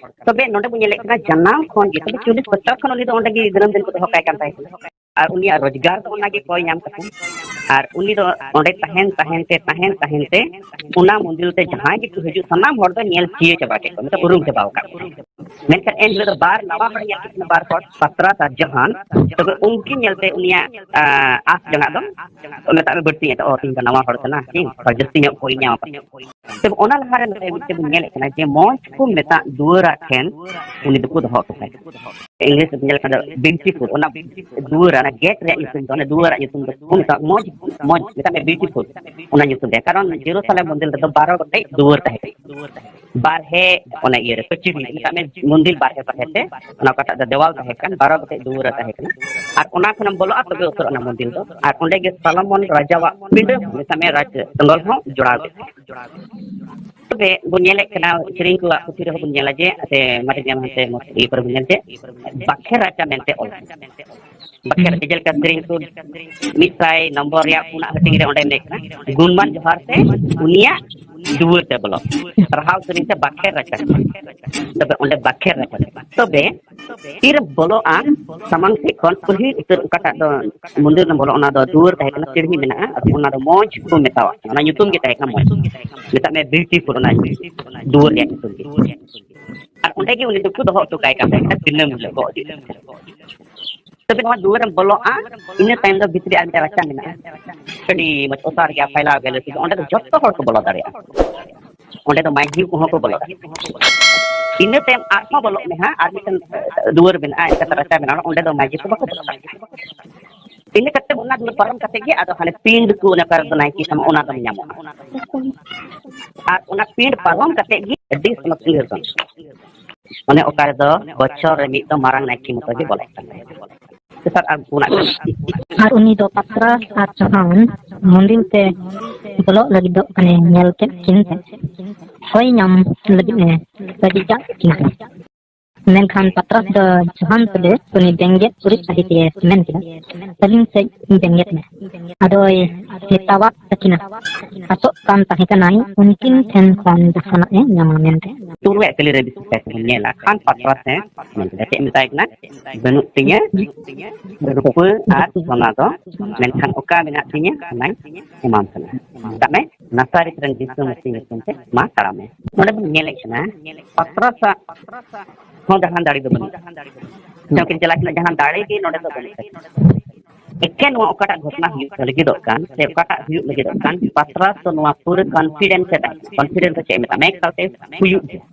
ᱛᱚᱵᱮ ᱱᱚᱰᱮ ᱵᱚᱱ ᱧᱮᱞᱮᱫ ᱠᱟᱱᱟ, ᱡᱟᱱᱟᱢ ᱠᱷᱚᱱ ᱜᱮ, ᱛᱚᱵᱮ ᱪᱚᱞᱞᱤᱥ ᱵᱚᱪᱷᱚᱨ ᱠᱷᱚᱱ ᱩᱱᱤ ᱫᱚ ᱚᱸᱰᱮ ᱜᱮ ᱫᱤᱱᱟᱹᱢ ᱫᱤᱱ ᱠᱚ ᱫᱚᱦᱚ ᱠᱟᱭ ᱠᱟᱱ ᱛᱟᱦᱮᱸ ᱠᱟᱱᱟ᱾ ᱟᱨ ᱩᱱᱤᱭᱟᱜ ᱨᱳᱡᱽᱜᱟᱨ ᱫᱚ ᱚᱱᱟᱜᱮ ᱠᱚᱭ ᱧᱟᱢ ᱠᱟᱛᱮ, ᱟᱨ ᱩᱱᱤ ᱫᱚ ᱚᱸᱰᱮ ᱛᱟᱦᱮᱱ, ᱛᱟᱦᱮᱱ ᱛᱮ, ᱛᱟᱦᱮᱱ, ᱛᱟᱦᱮᱱ ᱛᱮ, ᱚᱱᱟ ᱢᱚᱱᱫᱤᱨ ᱛᱮ ᱡᱟᱦᱟᱸᱭ ᱜᱮᱠᱚ ᱦᱤᱡᱩᱜ, ᱥᱟᱱᱟᱢ ᱦᱚᱲ ᱫᱚ ᱧᱮᱞ ᱪᱤᱭᱟᱹ ᱪᱟᱵᱟ ᱠᱮᱫ ᱠᱚᱣᱟ, ᱢᱮᱛᱟᱜ ᱩᱨᱩᱢ ᱪᱟᱵᱟ ᱟᱠᱟᱫ ᱠᱚᱣᱟ᱾ ᱢᱮᱱᱠᱷᱟᱱ ᱮᱱ ᱦᱤᱞᱳᱜ ᱫᱚ ᱵᱟᱨ ᱱᱟᱣᱟ ᱦᱚᱲ ᱧᱮᱞ ᱠᱮᱫ ᱠᱤᱱᱟ, ᱵᱟᱨ ᱦᱚᱲ, ᱯᱟᱛᱨᱟᱥ ᱟᱨ ᱡᱚᱦᱟᱱ᱾ ᱛᱚᱵᱮ ᱩᱱᱠᱤᱱ ᱧᱮᱞᱛᱮ ᱩᱱᱤᱭᱟᱜ, ᱟ, ᱟᱸᱥ ᱡᱟᱦᱟᱸ ᱫᱚ, ᱢᱮᱛᱟᱜ ᱢᱮ, ᱵᱟᱹᱲᱛᱤ ᱮᱱ ᱛᱟᱭᱟ, "ᱚ, ᱛᱤᱦᱤᱧ ᱫᱚ ᱱᱟᱣᱟ ᱦᱚᱲ ᱠᱟᱱᱟ, ᱦᱮᱸ, ᱦᱚᱲ ᱡᱟᱹᱥᱛᱤ ᱧᱚᱜ ᱠᱚ ᱧᱟᱢ ᱟᱠᱟᱫ᱾" ᱛᱚᱵᱮ ᱚᱱᱟ ᱞᱟᱦᱟᱨᱮ ᱱᱚᱰᱮ ᱢᱤᱫᱴᱮᱱ ᱵᱚᱱ ᱧᱮᱞᱮᱫ ᱠᱟᱱᱟ ᱡᱮ ᱢᱚᱡᱽ ᱠᱚ ᱢᱮᱛᱟᱜ ᱫᱩᱣᱟᱹᱨᱟᱜ ᱴᱷᱮᱱ ᱩᱱᱤ ᱫᱚᱠᱚ ᱫᱚᱦᱚ ᱦᱚᱴᱚ ᱠᱟᱭ ᱠᱟᱱᱟ᱾ ᱤᱝᱞᱤᱥ ᱨᱮ ᱧᱮᱞ ᱠᱷᱟᱱ ᱫᱚ ᱵᱤᱭᱩᱴᱤᱯᱷᱩᱞ, ᱚᱱᱟ ᱫᱩᱣᱟᱹᱨ, ᱚᱱᱟ ᱜᱮᱴ ᱨᱮᱭᱟᱜ ᱧᱩᱛᱩᱢ ᱫᱚ, ᱚᱱᱟ ᱫᱩᱣᱟᱹᱨᱟᱜ ᱧᱩᱛᱩᱢ ᱫᱚ ᱠᱚ ᱢᱮᱛᱟᱜᱼᱟ ᱢᱚᱡᱽ, ᱢᱚᱡᱽ, ᱢᱮᱛᱟᱜ ᱢᱮ ᱵᱤᱭᱩᱴᱤᱯᱷᱩᱞ, ᱚᱱᱟ ᱧᱩᱛᱩᱢ ᱨᱮ᱾ ᱠᱟᱨᱚᱱ ᱡᱮᱨᱩᱥᱟᱞᱮᱢ ᱢᱚᱱᱫᱤᱨ ᱨᱮᱫᱚ ᱵᱟᱨᱚ ᱜᱚᱴᱮᱡ ᱫᱩᱣᱟᱹᱨ ᱛᱟᱦᱮᱸ ᱠᱟᱱᱟ, ᱵᱟᱨᱦᱮ, ᱚᱱᱟ ᱤᱭᱟᱹ ᱨᱮ, ᱯᱟᱹᱪᱤᱨ, ᱢᱮᱛᱟᱜ ᱢᱮ ᱢᱚᱱᱫᱤᱨ ᱵᱟᱨᱦᱮ ᱵᱟᱨᱦᱮ ᱛᱮ, ᱚᱱᱟ ᱚᱠᱟᱴᱟᱜ ᱫᱚ ᱫᱮᱣᱟᱞ ᱛᱟᱦᱮᱸ ᱠᱟᱱ, ᱵᱟᱨᱚ ᱜᱚᱴᱮᱡ ᱫᱩᱣᱟᱹᱨ ᱛᱟᱦᱮᱸ ᱠᱟᱱᱟ᱾ ᱟᱨ ᱚᱱᱟ ᱠᱷᱚᱱᱮᱢ ᱵᱚᱞᱚᱜᱼᱟ, ᱛᱚᱵᱮ ᱩᱛᱟᱹᱨᱚᱜᱼᱟ ᱚᱱᱟ ᱢᱚᱱᱫᱤᱨ ᱫᱚ᱾ ᱟᱨ ᱚᱸᱰᱮ ᱜᱮ ᱥᱟᱞᱚᱢᱚᱱ ᱨᱟᱡᱟᱣᱟᱜ ᱯᱤᱸᱰᱟᱹ, ᱢᱮᱛᱟᱜ ᱢᱮ, ᱨᱟᱡᱽ ᱥᱚᱸᱫᱚᱞ ᱦᱚᱸ ᱡᱚᱲᱟᱣ ᱜᱮ᱾ ᱛᱚᱵᱮ ᱵᱚᱱ ᱧᱮᱞᱮᱫ ᱠᱟᱱᱟ, ᱥᱮᱨᱮᱧ ᱠᱚᱣᱟᱜ ᱯᱩᱛᱷᱤ ᱨᱮᱦᱚᱸ ᱵᱚᱱ ᱧᱮᱞᱟ ᱡᱮ, ᱥᱮ ᱢᱟᱨᱮ ᱜᱮᱭᱟᱱ ᱦᱟᱱᱛᱮ ᱤᱭᱟᱹ ᱠᱚᱨᱮ ᱵᱚᱱ ᱧᱮᱞ ᱡᱮ, ᱵᱟᱠᱷᱮᱲ ᱨᱟᱪᱟ ᱢᱮᱱᱛᱮ ᱚᱞ᱾ ᱵᱟᱠᱷᱮᱲ, ᱡᱮᱞᱮᱠᱟ ᱥᱮᱨᱮᱧ ᱠᱚ ᱢᱤᱫ ᱥᱟᱭ ᱱᱚᱢᱵᱚᱨ ᱨᱮᱭᱟᱜ ᱯᱩᱱᱟᱜ ᱦᱟᱹᱴᱤᱧ ᱨᱮ ᱚᱸᱰᱮ ᱢᱮᱱᱟᱜ ᱠᱟᱱᱟ, "ᱜᱩᱱᱢᱟᱱ ᱡᱚᱦᱟᱨ ᱥᱮ ᱩᱱᱤᱭᱟᱜ ᱫᱩᱣᱟᱹᱨ ᱛᱮ ᱵᱚᱞᱚ, ᱨᱟᱦᱟᱣ ᱥᱮᱨᱮᱧ ᱛᱮ ᱵᱟᱠᱷᱮᱨ ᱨᱟᱪᱟ᱾ ᱛᱚᱵᱮ ᱚᱸᱰᱮ ᱵᱟᱠᱷᱮᱨ ᱨᱟᱪᱟ, ᱛᱚᱵᱮ ᱛᱤᱨᱮ ᱵᱚᱞᱚᱜᱼᱟ, ᱥᱟᱢᱟᱝ ᱥᱮᱫ ᱠᱷᱚᱱ ᱠᱩᱞᱦᱤ ᱩᱛᱟᱹᱨ ᱚᱠᱟᱴᱟᱜ ᱫᱚ ᱢᱚᱱᱫᱤᱨ ᱨᱮᱢ ᱵᱚᱞᱚᱜ, ᱚᱱᱟ ᱫᱚ ᱫᱩᱣᱟᱹᱨ ᱛᱟᱦᱮᱸ ᱠᱟᱱᱟ, ᱥᱤᱲᱦᱤ ᱢᱮᱱᱟᱜᱼᱟ, ᱟᱫᱚ ᱚᱱᱟ ᱫᱚ ᱢᱚᱸᱡᱽ ᱠᱚ ᱢᱮᱛᱟᱣᱟᱜ ᱠᱟᱱᱟ, ᱚᱱᱟ ᱧᱩᱛᱩᱢ ᱜᱮ ᱛᱟᱦᱮᱸ ᱠᱟᱱᱟ ᱢᱚᱸᱡᱽ᱾ ᱢᱮᱛᱟᱜ ᱢᱮ ᱵᱤᱭᱩᱴᱤᱯᱷᱩᱞ, ᱚᱱᱟ ᱫᱩᱣᱟᱹᱨ ᱨᱮᱭᱟᱜ ᱧᱩᱛᱩᱢ ᱜᱮ᱾ ᱟᱨ ᱚᱸᱰᱮ ᱜᱮ ᱩᱱᱤ ᱫᱚᱠᱚ ᱫᱚᱦᱚ ᱦᱚᱴᱚ ᱠᱟᱭ ᱠᱟᱱ ᱛᱟᱦᱮᱸ ᱠᱟᱱᱟ, ᱫᱤᱱᱟᱹᱢ ᱦᱤᱞᱳᱜ ᱜᱚᱜ ᱤᱫᱤ ᱠᱟᱛᱮ᱾ ᱛᱚᱵᱮ ᱱᱚᱣᱟ ᱫᱩᱣᱟᱹᱨᱮᱢ ᱵᱚᱞᱚᱜᱼᱟ, ᱤᱱᱟᱹ ᱛᱟᱭᱚᱢ ᱫᱚ ᱵᱷᱤᱛᱨᱤ ᱟᱨ ᱢᱤᱫᱴᱟᱝ ᱨᱟᱪᱟ ᱢᱮᱱᱟᱜᱼᱟ, ᱟᱹᱰᱤ ᱢᱚᱡᱽ ᱚᱥᱟᱨ ᱜᱮᱭᱟ, ᱯᱷᱟᱭᱞᱟᱣ ᱜᱮᱭᱟ, ᱞᱟᱹᱴᱩ ᱜᱮᱭᱟ, ᱚᱸᱰᱮ ᱫᱚ ᱡᱚᱛᱚ ᱦᱚᱲ ᱠᱚ ᱵᱚᱞᱚ ᱫᱟᱲᱮᱭᱟᱜᱼᱟ᱾ ᱚᱸᱰᱮ ᱫᱚ ᱢᱟᱹᱡᱷᱤ ᱠᱚᱦᱚᱸ ᱠᱚ ᱵᱚᱞᱚ ᱫᱟᱲᱮᱭᱟᱜᱼᱟ᱾ ᱤᱱᱟᱹ ᱛᱟᱭᱚᱢ ᱟᱨᱦᱚᱸ ᱵᱚᱞᱚᱜ ᱢᱮ ᱦᱟᱸᱜ, ᱟᱨ ᱢᱤᱫᱴᱟᱝ ᱫᱩᱣᱟᱹᱨ ᱢᱮᱱᱟᱜᱼᱟ, ᱮᱱᱠᱷᱟᱱ ᱨᱟᱪᱟ ᱢᱮᱱᱟᱜᱼᱟ, ᱚᱸᱰᱮ ᱫᱚ ᱢᱟᱹᱡᱷᱤ ᱠᱚ ᱵᱟᱠᱚ ᱵᱚᱞᱚ ᱫᱟᱲᱮᱭᱟᱜᱼᱟ᱾ ᱤᱱᱟᱹ ᱠᱟᱛᱮ ᱚᱱᱟ ᱫᱩᱣᱟᱹᱨ ᱯᱟᱨᱚᱢ ᱠᱟᱛᱮ ᱜᱮ ᱟᱫᱚ ᱦᱟᱱᱮ ᱯᱤᱸᱰ ᱠᱚ, ᱚᱱᱟ ᱚᱠᱟᱨᱮ ᱫᱚ ᱱᱟᱭᱠᱮ ᱥᱟᱢᱟᱝ, ᱚᱱᱟ ᱫᱚᱢ ᱧᱟᱢᱚᱜᱼᱟ᱾ ᱟᱨ ᱚᱱᱟ ᱯᱤᱸᱰ ᱯᱟᱨᱚᱢ ᱠᱟᱛᱮ ᱜᱮ ᱟᱹᱰᱤ ᱥᱮᱱᱚᱛ ᱩᱭᱦᱟᱹᱨ ᱠᱟᱱᱟ, ᱚᱱᱮ ᱚᱠᱟ ᱨᱮᱫᱚ ᱵᱚᱪᱷᱚᱨ ᱨᱮ ᱢᱤᱫ ᱫᱚ ᱢᱟᱨᱟᱝ ᱱᱟᱭᱠᱮ ᱢᱚᱛᱚ ᱜᱮ ᱵᱚᱞᱚᱜ ᱠᱟᱱᱟ᱾ ᱛᱮᱥᱟᱨ ᱟᱨ ᱯᱩᱱᱟᱜ ᱠᱟᱱᱟ᱾ ᱟᱨ ᱩᱱᱤ ᱫᱚ ᱯᱟᱛᱨᱟᱥ ᱟᱨ ᱪᱳᱦᱟᱱ ᱢᱚᱱᱫᱤᱨ ᱛᱮ ᱵᱚᱞᱚᱜ ᱞᱟᱹᱜᱤᱫᱚᱜ ᱠᱟᱱᱮ ᱧᱮᱞ ᱠᱮᱫ ᱠᱤᱱ ᱛᱮ ᱦᱚᱭ ᱧᱟᱢ ᱞᱟᱹᱜᱤᱫ ᱮ ᱨᱟᱹᱡᱤ ᱠᱟᱜ ᱠᱤᱱ ᱛᱮ᱾ ᱢᱮᱱᱠᱷᱟᱱ ᱯᱟᱛᱨᱟᱥ ᱫᱚ ᱡᱳᱦᱟᱱ ᱛᱩᱞᱩᱡ ᱩᱱᱤ ᱵᱮᱸᱜᱮᱫ ᱩᱨᱤᱡ ᱥᱟᱹᱦᱤᱛ ᱮ ᱢᱮᱱ ᱠᱮᱫᱟ, "ᱟᱹᱞᱤᱧ ᱥᱮᱫ ᱵᱮᱸᱜᱮᱫ ᱢᱮ᱾" ᱟᱫᱚᱭ ᱢᱮᱛᱟᱣᱟᱫ ᱛᱟᱹᱠᱤᱱᱟ, ᱟᱥᱚᱜ ᱠᱟᱱ ᱛᱟᱦᱮᱸ ᱠᱟᱱᱟᱭ ᱩᱱᱠᱤᱱ ᱴᱷᱮᱱ ᱠᱷᱚᱱ ᱡᱟᱦᱟᱱᱟᱜ ᱮ ᱧᱟᱢᱟ ᱢᱮᱱᱛᱮ᱾ ᱛᱩᱨᱩᱭᱟᱜ ᱠᱟᱹᱞᱤ ᱨᱮ ᱵᱤᱥᱮᱥ ᱠᱟᱭᱛᱮ ᱵᱚᱱ ᱧᱮᱞᱟ, ᱠᱷᱟᱱ ᱯᱟᱛᱨᱟᱥ ᱮ ᱢᱮᱱ ᱠᱮᱫᱟ, ᱪᱮᱫ ᱮ ᱢᱮᱛᱟᱭ ᱠᱟᱱᱟ? "ᱵᱟᱹᱱᱩᱜ ᱛᱤᱧᱟᱹ ᱨᱩᱯᱟᱹ ᱟᱨ ᱥᱚᱱᱟ ᱫᱚ, ᱢᱮᱱᱠᱷᱟᱱ ᱚᱠᱟ ᱢᱮᱱᱟᱜ ᱛᱤᱧᱟᱹ ᱚᱱᱟᱧ ᱮᱢᱟᱢ ᱠᱟᱱᱟ᱾" ᱢᱮᱛᱟᱜ ᱢᱮ, ᱱᱟᱥᱟᱨᱤᱛ ᱨᱮᱱ ᱡᱤᱥᱩ ᱢᱟᱹᱥᱤ ᱧᱩᱛᱩᱢ ᱛᱮ ᱢᱟ ᱛᱟᱲᱟᱢ ᱢᱮ᱾ ᱱᱚᱰᱮ ᱵᱚᱱ ᱧᱮᱞᱮᱫ ᱠᱟᱱᱟ, ᱯᱟᱛᱨᱟᱥᱟᱜ ᱦᱚᱸ ᱡᱟᱦᱟᱸ ᱫᱟᱲᱮ ᱫᱚ ᱵᱟᱹᱱᱩᱜ, ᱡᱟᱦᱟᱸ ᱠᱤᱱ ᱪᱟᱞᱟᱜ ᱠᱟᱱᱟ, ᱡᱟᱦᱟᱸ ᱫᱟᱲᱮ ᱜᱮ ᱱᱚᱰᱮ ᱫᱚ ᱵᱟᱹᱱᱩᱜ ᱛᱟᱹᱠᱤᱱᱟ᱾ ᱮᱠᱮᱱ ᱱᱚᱣᱟ ᱚᱠᱟᱴᱟᱜ ᱜᱷᱚᱴᱚᱱᱟ ᱦᱩᱭᱩᱜ ᱞᱟᱹᱜᱤᱫᱚᱜ ᱠᱟᱱ, ᱥᱮ ᱚᱠᱟᱴᱟᱜ ᱦᱩᱭᱩᱜ ᱞᱟᱹᱜᱤᱫᱚᱜ ᱠᱟᱱ, ᱯᱟᱛᱨᱟᱥ ᱫᱚ ᱱᱚᱣᱟ ᱯᱩᱨᱟᱹ confidence ᱮ ᱛᱟᱦᱮᱸ ᱠᱟᱱᱟ᱾ Confidence ᱫᱚ ᱪᱮᱫ ᱮ ᱢᱮᱛᱟᱜᱼᱟ? ᱢᱮ ᱮᱠᱟᱞᱛᱮ ᱦᱩᱭᱩᱜ ᱜᱮᱭᱟ᱾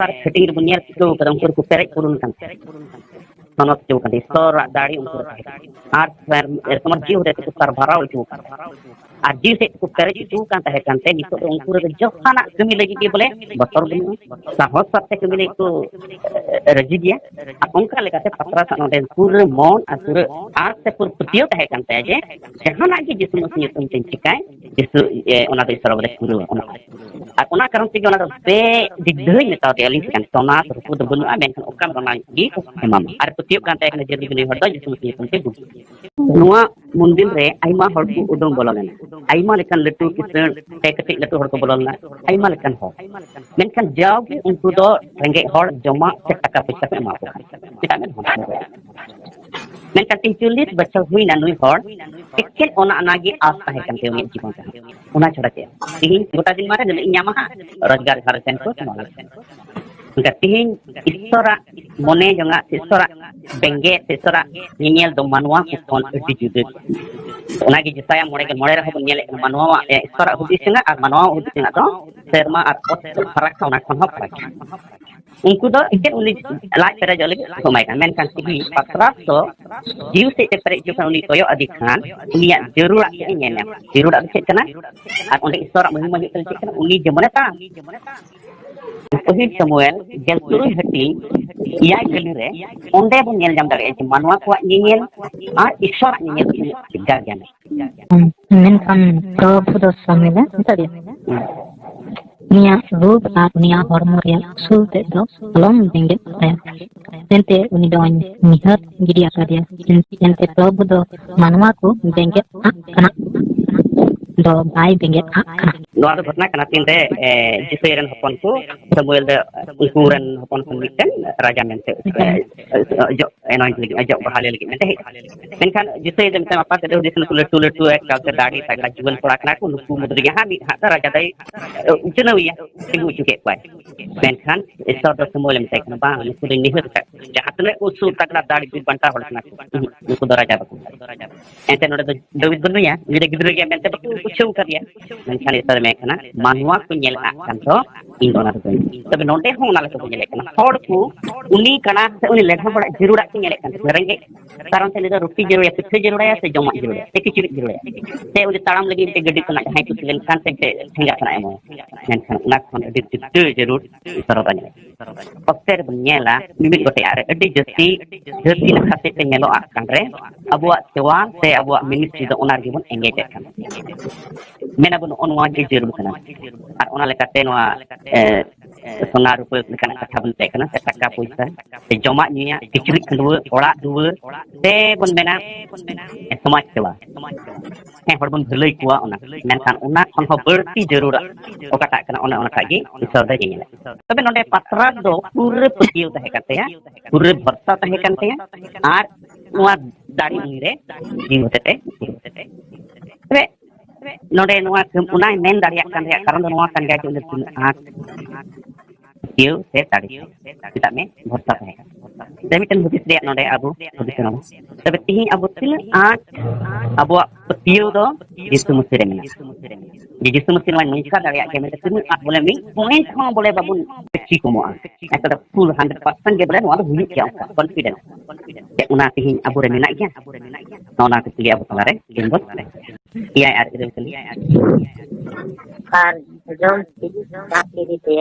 ᱟᱨ ᱯᱷᱤᱴᱤᱝ ᱨᱮᱵᱚᱱ ᱧᱮᱞ ᱴᱷᱤᱠᱟᱹᱣ ᱠᱟᱫᱟ, ᱩᱱᱠᱩ ᱨᱮᱠᱚ ᱯᱮᱨᱮᱡ ᱯᱩᱨᱩᱱ ᱠᱟᱱ ᱛᱟᱦᱮᱸᱫ᱾ ᱥᱚᱱᱚᱛ ᱦᱚᱪᱚ ᱠᱟᱱ ᱛᱟᱦᱮᱸᱫ, ᱤᱥᱚᱨᱟᱜ ᱫᱟᱲᱮ ᱩᱱᱠᱩ ᱨᱮ ᱛᱟᱦᱮᱸ ᱠᱟᱱᱟ᱾ ᱟᱨ ᱮᱨᱚᱠᱚᱢ ᱡᱤᱣᱤ ᱦᱚᱲ ᱛᱮᱠᱚ ᱥᱟᱨᱵᱷᱟᱨᱟᱣ ᱦᱚᱪᱚ ᱠᱟᱱ ᱛᱟᱦᱮᱸᱫ᱾ ᱟᱨ ᱡᱤᱣᱤ ᱥᱮᱫ ᱛᱮᱠᱚ ᱯᱮᱨᱮᱡ ᱦᱚᱪᱚ ᱠᱟᱱ ᱛᱟᱦᱮᱸ ᱠᱟᱱᱛᱮ, ᱱᱤᱛᱚᱜ ᱫᱚ ᱩᱱᱠᱩ ᱨᱮᱫᱚ ᱡᱚᱛᱚᱱᱟᱜ ᱠᱟᱹᱢᱤ ᱞᱟᱹᱜᱤᱫ ᱜᱮ ᱵᱚᱞᱮ ᱵᱚᱛᱚᱨ ᱵᱟᱹᱱᱩᱜᱼᱟ, ᱥᱟᱦᱚᱥ ᱥᱟᱛᱮ ᱠᱟᱹᱢᱤ ᱞᱟᱹᱜᱤᱫ ᱠᱚ, ᱮ, ᱨᱟᱹᱡᱤ ᱜᱮᱭᱟ᱾ ᱟᱨ ᱚᱱᱠᱟ ᱞᱮᱠᱟᱛᱮ ᱯᱟᱛᱨᱟᱥᱟᱜ ᱱᱚᱰᱮ ᱯᱩᱨᱟᱹ ᱢᱚᱱ ᱟᱨ ᱯᱩᱨᱟᱹ ᱟᱸᱥ ᱥᱮ ᱯᱩᱨᱟᱹ ᱯᱟᱹᱛᱭᱟᱹᱣ ᱛᱟᱦᱮᱸ ᱠᱟᱱ ᱛᱟᱭᱟ ᱡᱮ ᱡᱟᱦᱟᱱᱟᱜ ᱜᱮ ᱡᱤᱥᱩ ᱢᱟᱹᱥᱤ ᱧᱩᱛᱩᱢ ᱛᱤᱧ ᱪᱤᱠᱟᱭ, ᱡᱤᱥᱩ, ᱮ, ᱚᱱᱟ ᱫᱚ ᱤᱥᱚᱨ ᱵᱚᱞᱮ ᱯᱩᱨᱟᱹᱣᱟ, ᱚᱱᱟ᱾ ᱟᱨ ᱚᱱᱟ ᱠᱟᱨᱚᱱ ᱛᱮᱜᱮ ᱚᱱᱟ ᱫᱚ ᱵᱮ ᱫᱤᱜᱽᱫᱷᱟᱹᱭ ᱢᱮᱛᱟᱣ ᱫᱮᱭᱟ, ᱟᱹᱞᱤᱧ ᱴᱷᱮᱱ ᱥᱚᱱᱟ ᱥᱮ ᱨᱩᱯᱟᱹ ᱫᱚ ᱵᱟᱹᱱᱩᱜᱼᱟ, ᱢᱮᱱᱠᱷᱟᱱ ᱚᱠᱟ ᱢᱮᱱᱟᱜᱼᱟ ᱚᱱᱟ ᱜᱮ ᱮᱢᱟᱢᱟ᱾ ᱟᱨ ᱠᱚ ᱦᱩᱭᱩᱜ ᱠᱟᱱ ᱛᱟᱦᱮᱸ ᱠᱟᱱᱟ ᱡᱮ ᱱᱩᱭ ᱦᱚᱲ ᱫᱚ ᱡᱤᱥᱩ ᱢᱟᱹᱥᱤ ᱧᱩᱛᱩᱢ ᱛᱮ ᱜᱩᱨ᱾ ᱱᱚᱣᱟ ᱢᱚᱱᱫᱤᱨ ᱨᱮ ᱟᱭᱢᱟ ᱦᱚᱲ ᱠᱚ ᱩᱰᱩᱝ ᱵᱚᱞᱚ ᱞᱮᱱᱟ, ᱟᱭᱢᱟ ᱞᱮᱠᱟᱱ ᱞᱟᱹᱴᱩ ᱠᱤᱥᱟᱹᱬ ᱥᱮ ᱠᱟᱹᱴᱤᱡ ᱞᱟᱹᱴᱩ ᱦᱚᱲ ᱠᱚ ᱵᱚᱞᱚ ᱞᱮᱱᱟ, ᱟᱭᱢᱟ ᱞᱮᱠᱟᱱ ᱦᱚᱲ᱾ ᱢᱮᱱᱠᱷᱟᱱ ᱡᱟᱣᱜᱮ ᱩᱱᱠᱩ ᱫᱚ ᱨᱮᱸᱜᱮᱡ ᱦᱚᱲ ᱡᱚᱢᱟᱜ ᱥᱮ ᱴᱟᱠᱟ ᱯᱚᱭᱥᱟ ᱠᱚ ᱮᱢᱟ ᱠᱚ ᱠᱟᱱᱟ, ᱮᱴᱟᱜ ᱢᱮᱫ ᱦᱚᱲ ᱠᱚ᱾ ᱢᱮᱱᱠᱷᱟᱱ ᱛᱮᱦᱮᱧ ᱪᱚᱞᱞᱤᱥ ᱵᱚᱪᱷᱚᱨ ᱦᱩᱭᱱᱟ ᱱᱩᱭ ᱦᱚᱲ ᱮᱠᱮᱱ ᱚᱱᱟ ᱚᱱᱟᱜᱮ ᱟᱥ ᱛᱟᱦᱮᱸ ᱠᱟᱱ ᱛᱟᱭᱟ ᱩᱱᱤᱭᱟᱜ ᱡᱤᱵᱚᱱ ᱨᱮᱦᱚᱸ᱾ ᱚᱱᱟ ᱪᱷᱟᱲᱟ ᱪᱮᱫ? ᱛᱮᱦᱮᱧ ᱜᱚᱴᱟ ᱫᱤᱱ ᱢᱟᱨᱮ ᱱᱤᱱᱟᱹᱜ ᱤᱧ ᱧᱟᱢᱟ ᱦᱟᱸᱜ, ᱨᱳᱡᱽᱜᱟᱨ ᱜᱷᱟᱨᱚᱸᱡᱽ ᱨᱮᱱ ᱠᱚ ᱥᱟᱢᱟᱝ ᱞᱟᱹᱜᱤᱫ᱾ ᱢᱮᱱᱠᱷᱟᱱ ᱛᱮᱦᱮᱧ ᱤᱥᱥᱚᱨᱟᱜ ᱢᱚᱱᱮ ᱡᱚᱝᱟᱜ ᱥᱮ ᱤᱥᱥᱚᱨᱟᱜ ᱵᱮᱸᱜᱮᱫ ᱥᱮ ᱤᱥᱥᱚᱨᱟᱜ ᱧᱮᱧᱮᱞ ᱫᱚ ᱢᱟᱱᱣᱟ ᱠᱚ ᱠᱷᱚᱱ ᱟᱹᱰᱤ ᱡᱩᱫᱟᱹ ᱜᱮᱭᱟ᱾ ᱚᱱᱟᱜᱮ ᱡᱮᱥᱟᱭᱟ ᱢᱚᱬᱮ ᱜᱮᱞ ᱢᱚᱬᱮ ᱨᱮᱦᱚᱸ ᱵᱚᱱ ᱧᱮᱞᱮᱫ ᱠᱟᱱᱟ, ᱢᱟᱱᱣᱟᱣᱟᱜ, ᱮ, ᱤᱥᱥᱚᱨᱟᱜ ᱦᱩᱫᱤᱥ ᱨᱮᱱᱟᱜ ᱟᱨ ᱢᱟᱱᱣᱟᱣᱟᱜ ᱦᱩᱫᱤᱥ ᱨᱮᱱᱟᱜ ᱫᱚ ᱥᱮᱨᱢᱟ ᱟᱨ ᱚᱛ ᱯᱷᱟᱨᱟᱠ, ᱚᱱᱟ ᱠᱷᱚᱱ ᱦᱚᱸ ᱯᱷᱟᱨᱟᱠ ᱜᱮᱭᱟ᱾ ᱩᱱᱠᱩ ᱫᱚ ᱮᱠᱮᱱ ᱩᱱᱤ ᱞᱟᱡ ᱯᱮᱨᱮᱡᱚᱜ ᱞᱟᱹᱜᱤᱫ ᱠᱚ ᱮᱢᱟᱭ ᱠᱟᱱᱟ, ᱢᱮᱱᱠᱷᱟᱱ ᱛᱮᱦᱮᱧ ᱯᱟᱛᱨᱟᱥ ᱫᱚ ᱡᱤᱣᱤ ᱥᱮᱫ ᱛᱮ ᱯᱮᱨᱮᱡ ᱦᱚᱪᱚ ᱠᱷᱟᱱ ᱩᱱᱤ ᱠᱚᱭᱚᱜ ᱟᱫᱮ ᱠᱷᱟᱱ ᱩᱱᱤᱭᱟᱜ ᱡᱟᱹᱨᱩᱲᱟᱜ ᱛᱮᱫ ᱮ ᱧᱮᱞ ᱧᱟᱢᱟ᱾ ᱡᱟᱹᱨᱩᱲᱟᱜ ᱫᱚ ᱪᱮᱫ ᱠᱟᱱᱟ? ᱟᱨ ᱚᱸᱰᱮ ᱤᱥᱥᱚᱨᱟᱜ ᱢᱚᱦᱤᱢᱟ ᱦᱩᱭᱩᱜ ᱠᱟᱱᱟ ᱪᱮᱫ ᱠᱟᱱᱟ? ᱩᱱᱤ ᱡᱮᱢᱚᱱᱮ ᱛᱟᱲᱟᱢ᱾ ᱯᱟᱹᱦᱤᱞ ᱥᱟᱢᱩᱭᱮᱞ ᱜᱮᱞ ᱛᱩᱨᱩᱭ ᱦᱟᱹᱴᱤᱧ ᱮᱭᱟᱭ ᱠᱟᱹᱞᱤ ᱨᱮ ᱚᱸᱰᱮ ᱵᱚᱱ ᱧᱮᱞ ᱧᱟᱢ ᱫᱟᱲᱮᱭᱟᱜᱼᱟ ᱡᱮ ᱢᱟᱱᱣᱟ ᱠᱚᱣᱟᱜ ᱧᱮᱧᱮᱞ ᱟᱨ ᱤᱥᱥᱚᱨᱟᱜ ᱧᱮᱧᱮᱞ ᱫᱚ ᱛᱤᱱᱟᱹᱜ ᱵᱷᱮᱜᱟᱨ ᱜᱮᱭᱟ᱾ ᱢᱮᱱᱠᱷᱟᱱ ᱯᱨᱚᱵᱷᱩ ᱫᱚ ᱥᱟᱢᱩᱭᱮᱞ ᱮ ᱢᱮᱛᱟ ᱫᱮᱭᱟ, ᱩᱱᱤᱭᱟᱜ ᱨᱩᱯ ᱟᱨ ᱩᱱᱤᱭᱟᱜ ᱦᱚᱲᱢᱚ ᱨᱮᱭᱟᱜ ᱩᱥᱩᱞ ᱛᱮᱫ ᱫᱚ ᱟᱞᱚᱢ ᱵᱮᱸᱜᱮᱫ ᱛᱟᱭᱟ, ᱮᱱᱛᱮ ᱩᱱᱤ ᱫᱚᱧ ᱱᱤᱦᱟᱹᱛ ᱜᱤᱰᱤ ᱟᱠᱟᱫᱮᱭᱟ᱾ ᱮᱱᱛᱮ ᱯᱨᱚᱵᱷᱩ ᱫᱚ ᱢᱟᱱᱣᱟ ᱠᱚ ᱵᱮᱸᱜᱮᱫ ᱟᱜ ᱠᱟᱱᱟ ᱫᱚ ᱵᱟᱭ ᱵᱮᱸᱜᱮᱫ ᱟᱜ ᱠᱟᱱᱟ᱾ ᱱᱚᱣᱟ ᱫᱚ ᱜᱷᱚᱴᱚᱱᱟ ᱠᱟᱱᱟ ᱛᱤᱱᱨᱮ, ᱮ, ᱡᱤᱥᱟᱹᱭ ᱨᱮᱱ ᱦᱚᱯᱚᱱ ᱠᱚ ᱥᱟᱢᱩᱭᱮᱞ ᱫᱚ ᱩᱱᱠᱩ ᱨᱮᱱ ᱦᱚᱯᱚᱱ ᱠᱷᱚᱱ ᱢᱤᱫᱴᱮᱱ ᱨᱟᱡᱟ ᱢᱮᱱᱛᱮ, ᱮ, ᱮ, ᱚᱡᱚᱜ ᱮᱱᱚᱭᱮᱱᱴ ᱞᱟᱹᱜᱤᱫ, ᱚᱡᱚᱜ ᱵᱟᱦᱟᱞᱮ ᱞᱟᱹᱜᱤᱫ ᱢᱮᱱᱛᱮ ᱦᱮᱡ ᱮᱱᱟ᱾ ᱢᱮᱱᱠᱷᱟᱱ ᱡᱤᱥᱟᱹᱭ ᱫᱚ ᱢᱤᱫᱴᱟᱝ ᱟᱯᱟᱛ ᱮ ᱦᱩᱫᱤᱥ ᱱᱩᱠᱩ ᱞᱟᱹᱴᱩ ᱞᱟᱹᱴᱩ ᱮᱠᱟᱞ ᱛᱮ ᱫᱟᱲᱮ ᱛᱟᱜᱲᱟ ᱡᱩᱣᱟᱹᱱ ᱠᱚᱲᱟ ᱠᱟᱱᱟ ᱠᱚ, ᱱᱩᱠᱩ ᱢᱩᱫᱽ ᱨᱮᱜᱮ ᱦᱟᱸᱜ ᱢᱤᱫ ᱦᱟᱸᱜ ᱫᱚ ᱨᱟᱡᱟ ᱫᱚᱭ, ᱮ, ᱩᱪᱷᱟᱹᱱᱟᱹᱣ ᱮᱭᱟ, ᱛᱤᱸᱜᱩ ᱦᱚᱪᱚ ᱠᱮᱫ ᱠᱚᱣᱟᱭ᱾ ᱢᱮᱱᱠᱷᱟᱱ ᱤᱥᱥᱚᱨ ᱫᱚ ᱥᱟᱢᱩᱭᱮᱞ ᱮ ᱢᱮᱛᱟᱭ ᱠᱟᱱᱟ, "ᱵᱟᱝ, ᱱᱩᱠᱩ ᱫᱚᱧ ᱱᱤᱦᱟᱹᱛ ᱟᱠᱟᱫ ᱠᱚᱣᱟ᱾ ᱡᱟᱦᱟᱸ ᱛᱤᱱᱟᱹᱜ ᱠᱚ ᱩᱥᱩᱞ ᱛᱟᱜᱲᱟ ᱫᱟᱲᱮ ᱵᱤᱨ ᱵᱟᱱᱴᱟ ᱦᱚᱲ ᱠᱟᱱᱟ ᱠᱚ, ᱩᱦᱩᱸ, ᱱᱩᱠᱩ ᱫᱚ ᱨᱟᱡᱟ ᱵᱟᱠᱚ ᱦᱩᱭ ᱫᱟᱲᱮᱭᱟᱜᱼᱟ᱾ ᱮᱱᱛᱮ ᱱᱚᱰᱮ ᱫᱚ ᱫᱟᱹᱣᱤᱫ ᱵᱟᱹᱱᱩᱭᱟ, ᱩᱱᱤ ᱫᱚ ᱜᱤᱫᱽᱨᱟᱹ ᱜᱮᱭᱟ ᱢᱮᱱᱛᱮ ᱵᱟᱠᱚ ᱩᱪᱷᱟᱹᱣ ᱠᱟᱫᱮᱭᱟ᱾ ᱢᱮᱱᱠᱷᱟᱱ ᱤᱥᱥᱚᱨ ᱮ ᱢᱮᱱ ᱠᱟᱱᱟ, ᱢᱟᱱᱣᱟ ᱠᱚ ᱧᱮᱞ ᱟᱜ ᱠᱟᱱ ᱫᱚ ᱤᱧ ᱫᱚ ᱚᱱᱟ ᱫᱚ ᱵᱟᱹᱧ ᱧᱮᱞ᱾ ᱛᱚᱵᱮ ᱱᱚᱰᱮ ᱦᱚᱸ ᱚᱱᱟ ᱞᱮᱠᱟ ᱠᱚ ᱧᱮᱞᱮᱫ ᱠᱟᱱᱟ᱾ ᱦᱚᱲ ᱠᱚ ᱩᱱᱤ ᱠᱟᱬᱟ ᱥᱮ ᱩᱱᱤ ᱞᱮᱰᱷᱟ ᱦᱚᱲᱟᱜ ᱡᱟᱹᱨᱩᱲᱟᱜ ᱠᱚ ᱧᱮᱞᱮᱫ ᱠᱟᱱ ᱛᱟᱠᱚᱣᱟ, ᱨᱮᱸᱜᱮᱡ ᱠᱟᱨᱚᱱ ᱛᱮ ᱩᱱᱤ ᱫᱚ ᱨᱩᱴᱤ ᱡᱟᱹᱨᱩᱲᱟᱭᱟ, ᱯᱤᱴᱷᱟᱹ ᱡᱟᱹᱨᱩᱲᱟᱭᱟ, ᱥᱮ ᱡᱚᱢᱟᱜ ᱡᱟᱹᱨᱩᱲᱟᱭᱟ, ᱥᱮ ᱠᱤᱪᱨᱤᱡ ᱡᱟᱹᱨᱩᱲᱟᱭᱟ, ᱥᱮ ᱩᱱᱤ ᱛᱟᱲᱟᱢ ᱞᱟᱹᱜᱤᱫ ᱢᱤᱫᱴᱮᱱ ᱜᱟᱹᱰᱤ ᱠᱷᱚᱱᱟᱜ ᱡᱟᱦᱟᱸᱭ ᱠᱩᱥᱤ ᱞᱮᱱᱠᱷᱟᱱ ᱥᱮ ᱢᱤᱫᱴᱮᱱ ᱴᱷᱮᱸᱜᱟ ᱠᱷᱚᱱᱟᱜ ᱮᱢᱚᱜᱼᱟ᱾ ᱢᱮᱱᱠᱷᱟᱱ ᱚᱱᱟ ᱠᱷᱚᱱ ᱟᱹᱰᱤ ᱡᱩᱫᱟᱹ ᱡᱟᱹᱨᱩᱲ ᱥᱚᱨᱚᱛ ᱟᱹᱧ ᱚᱠᱛᱮ ᱨᱮᱵᱚᱱ ᱧᱮᱞᱟ, ᱢᱤᱢᱤᱫ ᱜᱚᱴᱮᱡ ᱟᱜ ᱨᱮ ᱟᱹᱰᱤ ᱡᱟᱹᱥᱛᱤ ᱫᱷᱟᱹᱨᱛᱤ ᱱᱟᱠᱷᱟ ᱥᱮᱫ ᱛᱮ ᱧᱮᱞᱚᱜ ᱟᱜ ᱠᱟᱱ ᱨᱮ ᱟᱵᱚᱣᱟᱜ ᱥᱮᱣᱟ ᱥᱮ ᱟᱵᱚᱣᱟᱜ ᱢᱤᱱᱤᱥᱴᱨᱤ ᱫᱚ ᱚᱱᱟ ᱨᱮᱜᱮ ᱵᱚᱱ ᱮᱸᱜᱮᱡᱮᱫ ᱠᱟᱱᱟ᱾ ᱢᱮᱱᱟᱵᱚᱱ ᱱᱚᱜᱼᱚ ᱱᱚᱣᱟ ᱜᱮ ᱡᱟᱹᱨᱩᱲ ᱠᱟᱱᱟ᱾ ᱟᱨ ᱚᱱᱟ ᱞᱮᱠᱟᱛᱮ ᱱᱚᱣᱟ, ᱮ, ᱥᱚᱱᱟ ᱨᱩᱯᱟᱹ ᱞᱮᱠᱟᱱᱟᱜ ᱠᱟᱛᱷᱟ ᱵᱚᱱ ᱢᱮᱛᱟᱜ ᱠᱟᱱᱟ, ᱥᱮ ᱴᱟᱠᱟ ᱯᱚᱭᱥᱟ ᱥᱮ ᱡᱚᱢᱟᱜ ᱧᱩᱭᱟᱜ, ᱠᱤᱪᱨᱤᱡ ᱠᱷᱟᱹᱰᱣᱟᱹᱜ, ᱚᱲᱟᱜ ᱫᱩᱣᱟᱹᱨ, ᱥᱮ ᱵᱚᱱ ᱢᱮᱱᱟ ᱥᱚᱢᱟᱡᱽ ᱥᱮᱵᱟ, ᱦᱮᱸ, ᱦᱚᱲ ᱵᱚᱱ ᱵᱷᱟᱹᱞᱟᱹᱭ ᱠᱚᱣᱟ ᱚᱱᱟ, ᱢᱮᱱᱠᱷᱟᱱ ᱚᱱᱟ ᱠᱷᱚᱱ ᱦᱚᱸ ᱵᱟᱹᱲᱛᱤ ᱡᱟᱹᱨᱩᱲᱟ ᱚᱠᱟᱴᱟᱜ ᱠᱟᱱᱟ, ᱚᱱᱮ ᱚᱱᱟᱴᱟᱜ ᱜᱮ ᱤᱥᱚᱨ ᱫᱚᱭ ᱧᱮᱧᱮᱞᱟ᱾ ᱛᱚᱵᱮ ᱱᱚᱰᱮ ᱯᱟᱛᱨᱟ ᱫᱚ ᱯᱩᱨᱟᱹ ᱯᱟᱹᱛᱭᱟᱹᱣ ᱛᱟᱦᱮᱸ ᱠᱟᱱ ᱛᱟᱭᱟ, ᱯᱩᱨᱟᱹ ᱵᱷᱚᱨᱥᱟ ᱛᱟᱦᱮᱸ ᱠᱟᱱ ᱛᱟᱭᱟ, ᱟᱨ ᱱᱚᱣᱟ ᱫᱟᱲᱮ ᱩᱱᱤᱨᱮ ᱡᱤᱣᱤ ᱦᱚᱛᱮᱛᱮ ᱩᱯᱨᱩᱢ᱾ ᱛᱚᱵᱮ ᱱᱚᱰᱮ ᱱᱚᱣᱟ ᱠᱟᱹᱢ-, ᱚᱱᱟᱭ ᱢᱮᱱ ᱫᱟᱲᱮᱭᱟᱜ ᱠᱟᱱ ᱨᱮᱭᱟᱜ ᱠᱟᱨᱚᱱ ᱫᱚ ᱱᱚᱣᱟ ᱠᱟᱱ ᱜᱮᱭᱟ ᱡᱮ ᱩᱱᱤ ᱛᱤᱱᱟᱹᱜ ᱟᱸᱴ ᱯᱟᱹᱛᱭᱟᱹᱣ ᱥᱮ ᱫᱟᱲᱮ, ᱢᱮᱛᱟᱜ ᱢᱮ, ᱵᱷᱚᱨᱥᱟ ᱛᱟᱦᱮᱸ ᱠᱟᱱᱟ᱾ ᱥᱮ ᱢᱤᱫᱴᱮᱱ ᱦᱩᱫᱤᱥ ᱨᱮᱭᱟᱜ ᱱᱚᱰᱮ ᱟᱵᱚ ᱦᱩᱫᱤᱥ ᱨᱮ ᱱᱚᱰᱮ᱾ ᱛᱚᱵᱮ ᱛᱤᱦᱤᱧ ᱟᱵᱚ ᱛᱤᱱᱟᱹᱜ ᱟᱸᱴ ᱟᱵᱚᱣᱟᱜ ᱯᱟᱹᱛᱭᱟᱹᱣ ᱫᱚ ᱡᱤᱥᱩ ᱢᱟᱹᱥᱤ ᱨᱮ ᱢᱮᱱᱟᱜᱼᱟ, ᱡᱮ ᱡᱤᱥᱩ ᱢᱟᱹᱥᱤ ᱱᱚᱣᱟᱧ ᱱᱚᱝᱠᱟ ᱫᱟᱲᱮᱭᱟᱜ ᱜᱮᱭᱟ ᱢᱮᱱᱛᱮ ᱛᱤᱱᱟᱹᱜ ᱟᱸᱴ ᱵᱚᱞᱮ ᱢᱤᱫ ᱯᱚᱭᱮᱱᱴ ᱦᱚᱸ ᱵᱚᱞᱮ ᱵᱟᱵᱚᱱ ᱠᱚᱢᱚᱜᱼᱟ᱾ ᱮᱠᱫᱚᱢ ᱯᱷᱩᱞ ᱦᱟᱱᱰᱨᱮᱰ ᱯᱟᱨᱥᱮᱱᱴ ᱜᱮ ᱵᱚᱞᱮ ᱱᱚᱣᱟ ᱫᱚ ᱦᱩᱭᱩᱜ ᱜᱮᱭᱟ, ᱚᱱᱠᱟ ᱠᱚᱱᱯᱷᱤᱰᱮᱱᱥ᱾ ᱪᱮᱫ ᱚᱱᱟ ᱛᱤᱦᱤᱧ ᱟᱵᱚᱨᱮ ᱢᱮᱱᱟᱜ ᱜᱮᱭᱟ? ᱱᱚᱜᱼᱚ ᱱᱟ ᱠᱩᱠᱞᱤ ᱟᱵᱚ ᱛᱟᱞᱟᱨᱮ ᱛᱤᱸᱜᱩᱱ ᱠᱟᱱᱟ᱾ ᱮᱭᱟᱭ ᱟᱨ ᱤᱨᱟᱹᱞ ᱠᱟᱱᱟ᱾ ᱟᱨ ᱡᱚᱢ ᱛᱮ ᱫᱟᱜ ᱤᱫᱤ ᱛᱮ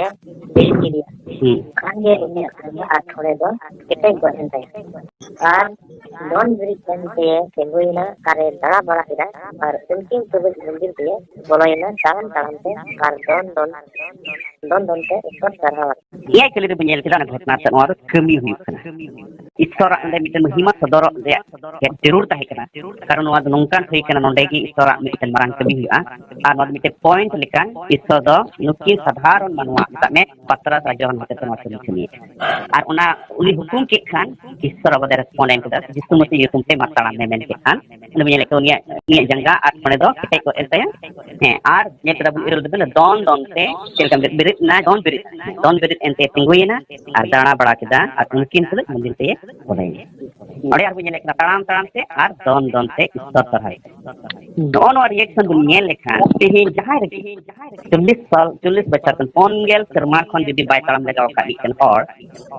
ᱵᱤᱨᱤᱫ ᱠᱮᱫᱮᱭᱟ᱾ ᱦᱩᱸ᱾ ᱠᱷᱟᱱ ᱜᱮ ᱩᱱᱤᱭᱟᱜ ᱠᱟᱹᱢᱤ ᱟᱨ ᱴᱷᱚᱲᱮ ᱫᱚ ᱠᱮᱴᱮᱡ ᱜᱚᱫ ᱮᱱ ᱛᱟᱭᱟ᱾ ᱟᱨ ᱫᱚᱱ ᱵᱤᱨᱤᱫ ᱮᱱ ᱛᱮ ᱛᱤᱸᱜᱩᱭᱮᱱᱟ, ᱟᱨᱮ ᱫᱟᱬᱟ ᱵᱟᱲᱟ ᱠᱮᱫᱟ, ᱟᱨ ᱩᱱᱠᱤᱱ ᱛᱩᱞᱩᱡ ᱢᱚᱱᱫᱤᱨ ᱛᱮ ᱵᱚᱞᱚᱭᱮᱱᱟ, ᱛᱟᱲᱟᱢ ᱛᱟᱲᱟᱢ ᱛᱮ ᱟᱨ ᱫᱚᱱ ᱫᱚᱱ, ᱫᱚᱱ ᱫᱚᱱ ᱛᱮ ᱤᱥᱚᱨ ᱥᱟᱨᱦᱟᱣ᱾ ᱮᱭᱟᱭ ᱠᱟᱹᱞᱤ ᱨᱮᱵᱚᱱ ᱧᱮᱞ ᱠᱮᱫᱟ ᱚᱱᱟ ᱜᱷᱚᱴᱚᱱᱟ ᱨᱮ ᱱᱚᱣᱟ ᱫᱚ ᱠᱟᱹᱢᱤ ᱦᱩᱭᱩᱜ ᱠᱟᱱᱟ᱾ ᱤᱥᱚᱨᱟᱜ ᱚᱸᱰᱮ ᱢᱤᱫᱴᱮᱱ ᱢᱚᱦᱤᱢᱟ ᱥᱚᱫᱚᱨᱚᱜ ᱨᱮᱭᱟᱜ ᱡᱟᱹᱨᱩᱲ ᱛᱟᱦᱮᱸ ᱠᱟᱱᱟ, ᱠᱟᱨᱚᱱ ᱱᱚᱣᱟ ᱫᱚ ᱱᱚᱝᱠᱟᱱ ᱦᱩᱭ ᱠᱟᱱᱟ, ᱱᱚᱸᱰᱮ ᱜᱮ ᱤᱥᱚᱨᱟᱜ ᱢᱤᱫᱴᱮᱱ ᱢᱟᱨᱟᱝ ᱠᱟᱹᱢᱤ ᱦᱩᱭᱩᱜᱼᱟ᱾ ᱟᱨ ᱱᱚᱣᱟ ᱫᱚ ᱢᱤᱫᱴᱮᱱ ᱯᱚᱭᱮᱱᱴ ᱞᱮᱠᱟ, ᱤᱥᱚᱨ ᱫᱚ ᱱᱩᱠᱤᱱ ᱥᱟᱫᱷᱟᱨᱚᱱ ᱢᱟᱱᱣᱟ, ᱢᱮᱛᱟᱜ ᱢᱮ, ᱯᱟᱛᱨᱟᱥ ᱟᱨ ᱡᱚᱦᱟᱱ ᱦᱚᱛᱮᱛᱮ ᱱᱚᱣᱟ ᱠᱟᱹᱢᱤ ᱠᱟᱹᱢᱤᱭᱮᱫ ᱠᱟᱱᱟ᱾ ᱟᱨ ᱚᱱᱟ ᱩᱱᱤ ᱦᱩᱠᱩᱢ ᱠᱮᱫ ᱠᱷᱟᱱ, ᱤᱥᱚᱨ ᱟᱵᱚ ᱫᱚ ᱨᱮᱥᱯᱚᱱᱰ ᱮᱢ ᱠᱮᱫᱟ, ᱡᱤᱥᱩ ᱢᱟᱹᱥᱤ ᱧᱩᱛᱩᱢ ᱛᱮ ᱢᱟ ᱛᱟᱲᱟᱢ ᱢᱮ ᱢᱮᱱ ᱠᱮᱫ ᱠᱷᱟᱱ, ᱩᱱᱤ ᱵᱚᱱ ᱧᱮᱞᱮᱫ ᱠᱚᱣᱟ ᱩᱱᱤᱭᱟᱜ, ᱩᱱᱤᱭᱟᱜ ᱡᱟᱸᱜᱟ ᱟᱨ ᱚᱸᱰᱮ ᱫᱚ ᱠᱮᱴᱮᱡ ᱜᱚᱫ ᱮᱱ ᱛᱟᱭᱟ᱾ ᱦᱮᱸ, ᱟᱨ ᱧᱮᱞ ᱠᱮᱫᱟ ᱵᱚᱱ ᱤᱨᱟᱹᱞ ᱨᱮᱫᱚ ᱫᱚᱱ ᱫᱚᱱ ᱛᱮ ᱪᱮᱫ ᱞᱮᱠᱟ ᱵᱮᱨᱮᱫ ᱮᱱᱟ, ᱫᱚᱱ ᱵᱮᱨᱮᱫ, ᱫᱚᱱ ᱵᱮᱨᱮᱫ ᱮᱱᱛᱮ ᱛᱤᱸᱜᱩᱭᱮᱱᱟ ᱟᱨ ᱫᱟᱬᱟ ᱵᱟᱲᱟ ᱠᱮᱫᱟ ᱟᱨ ᱩᱱᱠᱤᱱ ᱛᱩᱞᱩᱡ ᱢᱚᱱᱫᱤᱨ ᱛᱮ ᱵᱚᱞᱚᱭᱮᱱᱟ᱾ ᱚᱸᱰᱮ ᱟᱨ ᱵᱚᱱ ᱧᱮᱞᱮᱫ ᱠᱟᱱᱟ ᱛᱟᱲᱟᱢ ᱛᱟᱲᱟᱢ ᱛᱮ ᱟᱨ ᱫᱚᱱ ᱫᱚᱱ ᱛᱮ ᱤᱥᱚᱨ ᱥᱟᱨᱦᱟᱣ᱾ ᱱᱚᱜᱼᱚ ᱱᱚᱣᱟ ᱨᱤᱭᱮᱠᱥᱚᱱ ᱵᱚᱱ ᱧᱮᱞ ᱞᱮᱠᱷᱟᱱ ᱛᱮᱦᱮᱧ ᱡᱟᱦᱟᱸᱭ ᱨᱮᱜᱮ ᱪᱚᱞᱞᱤᱥ ᱥᱟᱞ, ᱪᱚᱞᱞᱤᱥ ᱵᱚᱪᱷᱚᱨ ᱠᱷᱚᱱ ᱯᱩᱱ ᱜᱮᱞ ᱥᱮᱨᱢᱟ ᱠᱷᱚᱱ ᱡᱩᱫᱤ ᱵᱟᱭ ᱛᱟᱲᱟᱢ ᱞᱟᱜᱟᱣ ᱟᱠᱟᱫ ᱢᱤᱫᱴᱮᱱ ᱦᱚᱲ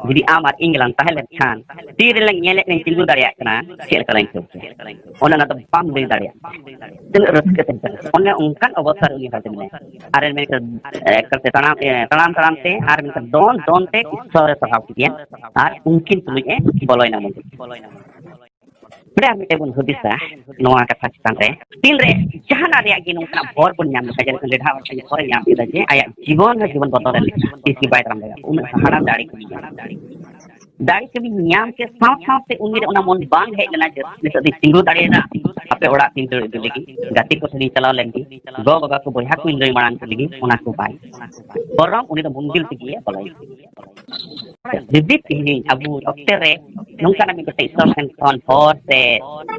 ᱡᱩᱫᱤ ᱟᱢ ᱟᱨ ᱤᱧ ᱜᱮᱞᱟᱝ ᱛᱟᱦᱮᱸ ᱞᱮᱱᱠᱷᱟᱱ ᱛᱤ ᱨᱮᱞᱟᱝ ᱧᱮᱞᱮᱫ ᱞᱟᱝ ᱛᱤᱸᱜᱩ ᱫᱟᱲᱮᱭᱟᱜ ᱠᱟᱱᱟ, ᱪᱮᱫ ᱞᱮᱠᱟ ᱞᱟᱝ ᱟᱹᱭᱠᱟᱹᱣ ᱠᱮᱭᱟ? ᱚᱱᱮ ᱚᱱᱟ ᱫᱚ ᱵᱟᱢ ᱞᱟᱹᱭ ᱫᱟᱲᱮᱭᱟᱜᱼᱟ᱾ ᱛᱤᱱᱟᱹᱜ ᱨᱟᱹᱥᱠᱟᱹ ᱛᱟᱦᱮᱸ ᱠᱟᱱᱟ᱾ ᱚᱱᱮ ᱚᱱᱠᱟᱱ ᱚᱵᱚᱥᱛᱷᱟ ᱨᱮ ᱩᱱᱤ ᱦᱚᱲ ᱫᱚ ᱢᱮᱱᱟᱭᱟ᱾ ᱟᱨ ᱢᱮᱱᱠᱷᱟᱱ, ᱮ, ᱮᱠᱟᱞ ᱛᱮ ᱛᱟᱲᱟᱢ, ᱮ, ᱛᱟᱲᱟᱢ ᱛᱟᱲᱟᱢ ᱛᱮ ᱟᱨ ᱢᱮᱱᱠᱷᱟᱱ ᱫᱚᱱ ᱫᱚᱱ ᱛᱮ ᱤᱥᱚᱨᱮ ᱥᱟᱨᱦᱟᱣ ᱠᱮᱫᱮᱭᱟ ᱟᱨ ᱩᱱᱠᱤᱱ ᱛᱩᱞᱩᱡ ᱮ ᱵᱚᱞᱚᱭᱮᱱᱟ ᱢᱚᱱᱫᱤᱨ᱾ ᱱᱚᱰᱮ ᱟᱨ ᱢᱤᱫᱴᱮᱱ ᱵᱚᱱ ᱦᱩᱫᱤᱥᱟ ᱱᱚᱣᱟ ᱠᱟᱛᱷᱟ ᱪᱮᱛᱟᱱ ᱨᱮ, ᱛᱤᱱᱨᱮ ᱡᱟᱦᱟᱱᱟᱜ ᱨᱮᱭᱟᱜ ᱜᱮ ᱱᱚᱝᱠᱟᱱᱟᱜ ᱵᱚᱨ ᱵᱚᱱ ᱧᱟᱢ ᱞᱮᱠᱷᱟᱱ, ᱡᱮᱞᱮᱠᱟ ᱞᱮᱰᱷᱟ ᱦᱚᱲ ᱴᱷᱮᱱ ᱵᱚᱨᱮ ᱧᱟᱢ ᱠᱮᱫᱟ ᱡᱮ ᱟᱭᱟᱜ ᱡᱤᱵᱚᱱ ᱦᱚᱸ ᱡᱤᱵᱚᱱ ᱵᱚᱫᱚᱞ ᱞᱮᱱ ᱞᱮᱠᱟ, ᱛᱤᱥ ᱜᱮ ᱵᱟᱭ ᱛᱟᱲᱟᱢ ᱫᱟᱲᱮᱭᱟᱜᱼᱟ, ᱩᱱᱟᱹᱜ ᱦᱟᱦᱟᱲᱟ ᱫᱟᱲᱮ ᱠᱚ ᱧᱟᱢ ᱫᱟᱲᱮ ᱠᱟᱹᱢᱤ ᱧᱟᱢ ᱠᱮᱫ ᱥᱟᱶ ᱥᱟᱶᱛᱮ ᱩᱱᱤ ᱨᱮ ᱚᱱᱟ ᱢᱚᱱ ᱵᱟᱝ ᱦᱮᱡ ᱞᱮᱱᱟ ᱡᱮ ᱱᱤᱛᱚᱜ ᱫᱚᱧ ᱛᱤᱸᱜᱩ ᱫᱟᱲᱮᱭᱟᱫᱟ, ᱟᱯᱮ ᱚᱲᱟᱜ ᱛᱤᱧ ᱫᱟᱹᱲ ᱤᱫᱤ ᱞᱟᱹᱜᱤᱫ, ᱜᱟᱛᱮ ᱠᱚ ᱴᱷᱮᱱᱤᱧ ᱪᱟᱞᱟᱣ ᱞᱮᱱ ᱜᱮ, ᱜᱚ ᱵᱟᱵᱟ ᱠᱚ ᱵᱚᱭᱦᱟ ᱠᱚᱧ ᱞᱟᱹᱭ ᱢᱟᱲᱟᱝ ᱠᱚ ᱞᱟᱹᱜᱤᱫ, ᱚᱱᱟ ᱠᱚ ᱵᱟᱭ᱾ ᱵᱚᱨᱚᱝ ᱩᱱᱤ ᱫᱚ ᱢᱩᱱᱫᱤᱞ ᱛᱮᱜᱮ ᱵᱚᱞᱚᱭ᱾ ᱡᱩᱫᱤ ᱛᱮᱦᱮᱧ ᱟᱵᱚ ᱚᱠᱛᱮ ᱨᱮ ᱱᱚᱝᱠᱟᱱᱟᱜ ᱢᱤᱫ ᱜᱚᱴᱮᱡ ᱤᱥᱚᱨ ᱴᱷᱮᱱ ᱠᱷᱚᱱ ᱦᱚᱨ ᱥᱮ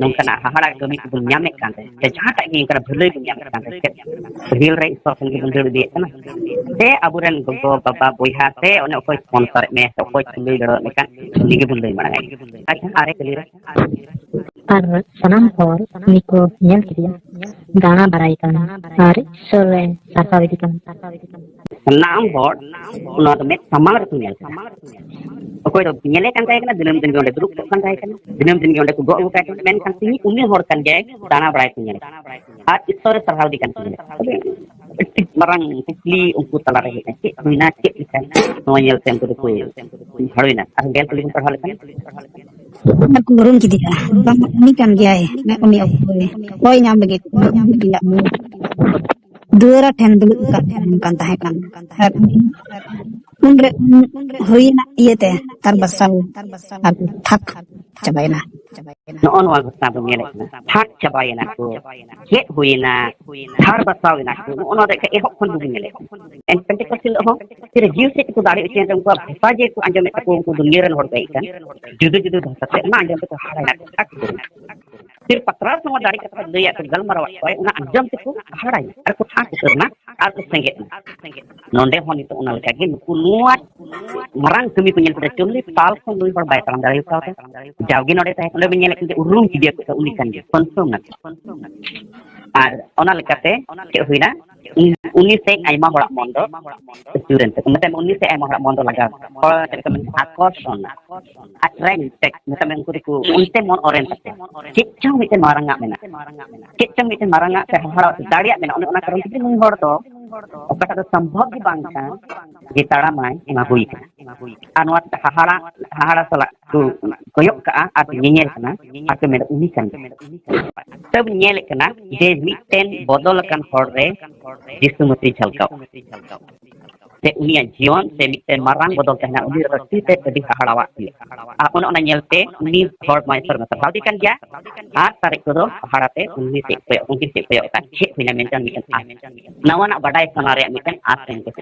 ᱱᱚᱝᱠᱟᱱᱟᱜ ᱦᱟᱦᱟᱲᱟ ᱠᱟᱹᱢᱤ ᱠᱚᱵᱚᱱ ᱧᱟᱢᱮᱫ ᱠᱟᱱ ᱛᱟᱦᱮᱸ, ᱥᱮ ᱡᱟᱦᱟᱸᱴᱟᱜ ᱜᱮ ᱚᱱᱠᱟᱱᱟᱜ ᱵᱷᱟᱹᱞᱟᱹᱭ ᱵᱚᱱ ᱧᱟᱢᱮᱫ ᱠᱟᱱ ᱛᱟᱦᱮᱸ, ᱪᱮᱫ ᱯᱟᱹᱦᱤᱞ ᱨᱮ ᱤᱥᱚᱨ ᱴᱷᱮᱱ ᱜᱮᱵᱚᱱ ᱫᱟᱹᱲ ᱤᱫᱤᱭᱮᱫ ᱠᱟᱱᱟ? ᱥᱮ ᱟᱵᱚᱨᱮᱱ ᱜᱚᱜᱚ, ᱵᱟᱵᱟ, ᱵᱚᱭᱦᱟ, ᱥᱮ ᱚᱱᱮ ᱚᱠᱚᱭ ᱥᱯᱚᱱᱥᱚᱨᱮᱫ ᱢᱮᱭᱟ, ᱥᱮ ᱚᱠᱚᱭ ᱠᱚ ᱞᱟᱹᱭ ᱫᱟᱲᱮᱭᱟᱜ ᱢᱮ ᱠᱟᱱ, ᱩᱱᱤ ᱜᱮᱵᱚᱱ ᱞᱟᱹᱭ ᱢᱟᱲᱟᱝ ᱟᱭ᱾ ᱟᱪᱪᱷᱟ, ᱟᱨᱮ ᱠᱩᱞᱤ ᱨᱮ᱾ ᱟᱨ ᱥᱟᱱᱟᱢ ᱦᱚᱲ ᱩᱱᱤ ᱠᱚ ᱧᱮᱞ ᱠᱮᱫᱮᱭᱟ, ᱫᱟᱬᱟ ᱵᱟᱲᱟᱭ ᱠᱟᱱ ᱟᱨ ᱤᱥᱚᱨ ᱨᱮ ᱥᱟᱨᱦᱟᱣ ᱤᱫᱤ ᱠᱟᱱ᱾ ᱥᱟᱱᱟᱢ ᱦᱚᱲ ᱚᱱᱟ ᱫᱚ ᱢᱮᱫ ᱥᱟᱢᱟᱝ ᱨᱮᱠᱚ ᱧᱮᱞ ᱠᱮᱫᱟ᱾ ᱚᱠᱚᱭ ᱫᱚ ᱧᱮᱞᱮ ᱠᱟᱱ ᱛᱟᱦᱮᱸ ᱠᱟᱱᱟ, ᱫᱤᱱᱟᱹᱢ ᱫᱤᱱ ᱜᱮ ᱚᱸᱰᱮ ᱫᱩᱲᱩᱵ ᱠᱚᱜ ᱠᱟᱱ ᱛᱟᱦᱮᱸ ᱠᱟᱱᱟ, ᱫᱤᱱᱟᱹᱢ ᱫᱤᱱ ᱜᱮ ᱚᱸᱰᱮ ᱠᱚ ᱜᱚᱜ ᱟᱹᱜᱩ ᱠᱟᱭ ᱛᱟᱦᱮᱸ ᱠᱟᱱᱟ, ᱢᱮᱱᱠᱷᱟᱱ ᱛᱮᱦᱤᱧ ᱩᱱᱤ ᱦᱚᱲ ᱠᱟᱱ ᱜᱮᱭᱟᱭ, ᱫᱟᱬᱟ ᱵᱟᱲᱟᱭ ᱠᱚ ᱧᱮᱞ ᱠᱟᱱᱟ᱾ ᱟᱨ ᱤᱥᱚᱨ ᱨᱮ ᱥᱟᱨᱦᱟᱣ ᱤᱫᱤ ᱠᱟᱱ ᱛᱟᱦᱮᱸ ᱠᱟᱱᱟ᱾ ᱛᱚᱵᱮ ᱟᱹᱰᱤ ᱢᱟᱨᱟᱝ ᱠᱩᱠᱞᱤ ᱩᱱᱠᱩ ᱛᱟᱞᱟᱨᱮ ᱦᱮᱡ ᱮᱱᱟ, ᱪᱮᱫ ᱦᱩᱭᱱᱟ, ᱪᱮᱫ ᱞᱮᱠᱟ? ᱱᱚᱣᱟ ᱧᱮᱞᱛᱮ ᱩᱱᱠᱩ ᱫᱚᱠᱚ ᱵᱷᱟᱲᱚᱭᱮᱱᱟ᱾ ᱟᱨ ᱜᱮᱞ ᱠᱩᱞᱤ ᱵᱚᱱ ᱯᱟᱲᱦᱟᱣ ᱞᱮᱠᱷᱟᱱ? ᱟᱨ ᱠᱚ ᱩᱨᱩᱢ ᱠᱮᱫᱮᱭᱟ, ᱵᱟᱝ ᱩᱱᱤ ᱠᱟᱱ ᱜᱮᱭᱟᱭ, ᱩᱱᱤ ᱚᱠᱛᱚ ᱨᱮ ᱦᱚᱭ ᱧᱟᱢ ᱞᱟᱹᱜᱤᱫ ᱨᱮᱭᱟᱜ ᱢᱩ ᱫᱩᱣᱟᱹᱨᱟ ᱴᱷᱮᱱ ᱫᱩᱲᱩᱵ ᱟᱠᱟᱫ ᱠᱟᱱ ᱛᱟᱦᱮᱸ ᱠᱟᱱ᱾ ᱟᱨ ᱩᱱᱨᱮ ᱩᱱ ᱦᱩᱭᱮᱱᱟ ᱤᱭᱟᱹᱛᱮ ᱛᱟᱨ ᱵᱟᱥᱟᱣ ᱟᱨ ᱛᱷᱟᱠ ᱪᱟᱵᱟᱭᱮᱱᱟ᱾ ᱱᱚᱜᱼᱚ ᱱᱚᱣᱟ ᱜᱷᱚᱴᱚᱱᱟ ᱵᱚᱱ ᱧᱮᱞᱮᱫ ᱠᱟᱱᱟ, ᱛᱷᱟᱠ ᱪᱟᱵᱟᱭᱮᱱᱟ ᱠᱚ, ᱪᱮᱫ ᱦᱩᱭᱮᱱᱟ, ᱛᱷᱟᱨ ᱵᱟᱥᱟᱣ ᱮᱱᱟ ᱠᱚ, ᱱᱚᱜᱼᱚ ᱱᱚᱣᱟ ᱫᱚ ᱮᱦᱚᱵ ᱠᱷᱚᱱ ᱵᱚᱱ ᱧᱮᱞᱮᱫ ᱠᱟᱱᱟ᱾ ᱮᱱ ᱯᱮᱱᱴᱮᱠᱚᱥᱴ ᱦᱤᱞᱳᱜ ᱦᱚᱸ ᱛᱤᱨᱮ ᱡᱤᱣ ᱥᱮᱫ ᱛᱮᱠᱚ ᱫᱟᱲᱮ ᱦᱚᱪᱚᱭᱮᱱ ᱨᱮ ᱩᱱᱠᱩᱣᱟᱜ ᱵᱷᱟᱥᱟ ᱡᱮ ᱠᱚ ᱟᱸᱡᱚᱢᱮᱫ ᱛᱟᱠᱚ, ᱩᱱᱠᱩ ᱫᱩᱱᱤᱭᱟᱹ ᱨᱮᱱ ᱦᱚᱲ ᱠᱚ ᱦᱮᱡ ᱠᱟᱱ, ᱡᱩᱫᱟᱹ ᱡᱩᱫᱟᱹ ᱵᱷᱟᱥᱟ ᱛᱮ, ᱚᱱᱟ ᱟᱸᱡᱚᱢ ᱛᱮᱠᱚ ᱦᱟᱦᱟᱲᱟᱭᱮᱱᱟ, ᱛᱷᱟᱠ ᱩᱛᱟᱹᱨ ᱮᱱᱟ᱾ ᱯᱷᱤᱨ ᱯᱟᱛᱨᱟᱣ ᱥᱚᱸᱜᱮ ᱫᱟᱲᱮ ᱠᱟᱛᱷᱟ ᱞᱟᱹᱭᱟᱫ ᱠᱚ, ᱜᱟᱞᱢᱟᱨᱟᱣᱟᱫ ᱠᱚᱣᱟᱭ, ᱚᱱᱟ ᱟᱸᱡᱚᱢ ᱛᱮᱠᱚ ᱦᱟᱦᱟᱲᱟᱭᱮᱱᱟ ᱟᱨ ᱠᱚ ᱛᱷᱟᱠ ᱩᱛᱟᱹᱨ ᱮᱱᱟ ᱟᱨ ᱠᱚ ᱥᱮᱸᱜᱮᱫ ᱮᱱᱟ᱾ ᱱᱚᱰᱮ ᱦᱚᱸ ᱱᱤᱛᱚᱜ ᱚᱱᱟ ᱞᱮᱠᱟᱜᱮ ᱱᱩᱠᱩ ᱱᱚᱣᱟ ᱢᱟᱨᱟᱝ ᱠᱟᱹᱢᱤ ᱠᱚ ᱧᱮᱞ ᱠᱮᱫᱟ᱾ ᱪᱚᱞᱞᱤᱥ ᱥᱟᱞ ᱠᱷᱚᱱ ᱱᱩᱭ ᱦᱚᱲ ᱵᱟᱭ ᱛᱟᱲᱟᱢ ᱫᱟᱲᱮ ᱟᱠᱟᱣᱫᱟ᱾ ᱡᱟᱣᱜᱮ ᱱᱚᱰᱮ ᱛᱟᱦᱮᱸ ᱠᱟᱱᱟ, ᱚᱸᱰᱮ ᱵᱮᱱ ᱧᱮᱞᱮᱫ ᱠᱟᱱ ᱡᱮ ᱩᱨᱩᱢ ᱠᱮᱫᱮᱭᱟ ᱠᱚ, ᱩᱱᱤ ᱠᱟᱱ ᱜᱮᱭᱟ, confirm ᱱᱟᱠᱚ᱾ ᱟᱨ ᱚᱱᱟ ᱞᱮᱠᱟᱛᱮ ᱪᱮᱫ ᱦᱩᱭᱱᱟ? ᱩᱱ-, ᱩᱱᱤ ᱥᱮᱫ ᱟᱭᱢᱟ ᱦᱚᱲᱟᱜ ᱢᱚᱱ ᱫᱚ ᱟᱹᱪᱩᱨᱮᱱ ᱛᱟᱠᱚ, ᱢᱮᱛᱟᱭ ᱢᱮ, ᱩᱱᱤ ᱥᱮᱫ ᱟᱭᱢᱟ ᱦᱚᱲᱟᱜ ᱢᱚᱱ ᱫᱚ ᱞᱟᱜᱟᱣ ᱮᱱᱟ᱾ ᱦᱚᱲ ᱪᱮᱫ ᱞᱮᱠᱟ ᱢᱮᱱᱟ, ᱟᱠᱚᱨᱥᱚᱱ, attract, ᱢᱮᱛᱟᱭ ᱢᱮ, ᱩᱱᱠᱩ ᱫᱚᱠᱚ ᱚᱱᱛᱮ ᱢᱚᱱ ᱚᱨᱮᱱ ᱛᱟᱠᱚ᱾ ᱪᱮᱫ ᱪᱚᱝ ᱢᱤᱫᱴᱮᱱ ᱢᱟᱨᱟᱝ ᱟᱜ ᱢᱮᱱᱟᱜᱼᱟ, ᱪᱮᱫ ᱪᱚᱝ ᱢᱤᱫᱴᱮᱱ ᱢᱟᱨᱟᱝ ᱟᱜ ᱥᱮ ᱦᱟᱦᱟᱲᱟᱜ ᱥᱮ ᱫᱟᱲᱮᱭᱟᱜ ᱢᱮᱱᱟᱜᱼᱟ, ᱚᱱᱮ ᱚᱱᱟ ᱠᱟᱨᱚᱱ ᱛᱮᱜᱮ ᱱᱩᱭ ᱦᱚᱲ ᱫᱚ ᱚᱠᱟᱴᱟᱜ ᱫᱚ ᱥᱚᱢᱵᱷᱚᱵ ᱜᱮ ᱵᱟᱝ ᱠᱟᱱ, ᱡᱮ ᱛᱟᱲᱟᱢᱟᱭ, ᱚᱱᱟ ᱦᱩᱭ ᱠᱟᱱᱟ᱾ ᱟᱨ ᱱᱚᱣᱟ ᱦᱟᱦᱟᱲᱟ, ᱦᱟᱦᱟᱲᱟ ᱥᱟᱞᱟᱜ ᱠᱚ ᱠᱚᱭᱚᱜ ᱠᱟᱜᱼᱟ ᱟᱨ ᱠᱚ ᱧᱮᱧᱮᱞ ᱠᱟᱱᱟ ᱟᱨ ᱠᱚ ᱢᱮᱱᱟ, "ᱩᱱᱤ ᱠᱟᱱ ᱜᱮᱭᱟ᱾" ᱛᱚᱵᱮ ᱧᱮᱞᱮᱫ ᱠᱟᱱᱟ ᱡᱮ ᱢᱤᱫᱴᱮᱱ ᱵᱚᱫᱚᱞ ᱟᱠᱟᱱ ᱦᱚᱲ ᱨᱮ ᱡᱤᱥᱩ ᱢᱟᱹᱥᱤ ᱡᱷᱟᱞᱠᱟᱣ, ᱥᱮ ᱩᱱᱤᱭᱟᱜ ᱡᱤᱭᱚᱱ ᱥᱮ ᱢᱤᱫᱴᱮᱱ ᱢᱟᱨᱟᱝ ᱵᱚᱫᱚᱞ ᱛᱟᱦᱮᱱᱟ, ᱩᱱᱤ ᱨᱟᱹᱥᱠᱟᱹ ᱛᱮ ᱟᱹᱰᱤ ᱦᱟᱦᱟᱲᱟᱣᱟᱜ ᱜᱮᱭᱟ᱾ ᱟᱨ ᱚᱱᱮ ᱚᱱᱟ ᱧᱮᱞᱛᱮ ᱩᱱᱤ ᱦᱚᱲ ᱢᱟ ᱤᱥᱚᱨ ᱢᱮᱥᱟ ᱵᱷᱟᱣ ᱫᱤ ᱠᱟᱱ ᱜᱮᱭᱟ᱾ ᱟᱨ ᱥᱟᱨᱮᱡ ᱠᱚᱫᱚ ᱦᱟᱦᱟᱲᱟ ᱛᱮ ᱩᱱᱤ ᱥᱮᱫ ᱠᱚᱭᱚᱜ, ᱩᱱᱠᱤᱱ ᱥᱮᱫ ᱠᱚᱭᱚᱜ ᱠᱟᱱ ᱪᱮᱫ ᱦᱩᱭᱱᱟ ᱢᱮᱱᱛᱮ ᱢᱤᱫᱴᱮᱱ ᱟᱥ, ᱱᱟᱣᱟᱱᱟᱜ ᱵᱟᱰᱟᱭ ᱥᱟᱱᱟ ᱨᱮᱭᱟᱜ ᱢᱤᱫᱴᱮᱱ ᱟᱥ ᱛᱟᱦᱮᱱ ᱛᱟᱠᱚ᱾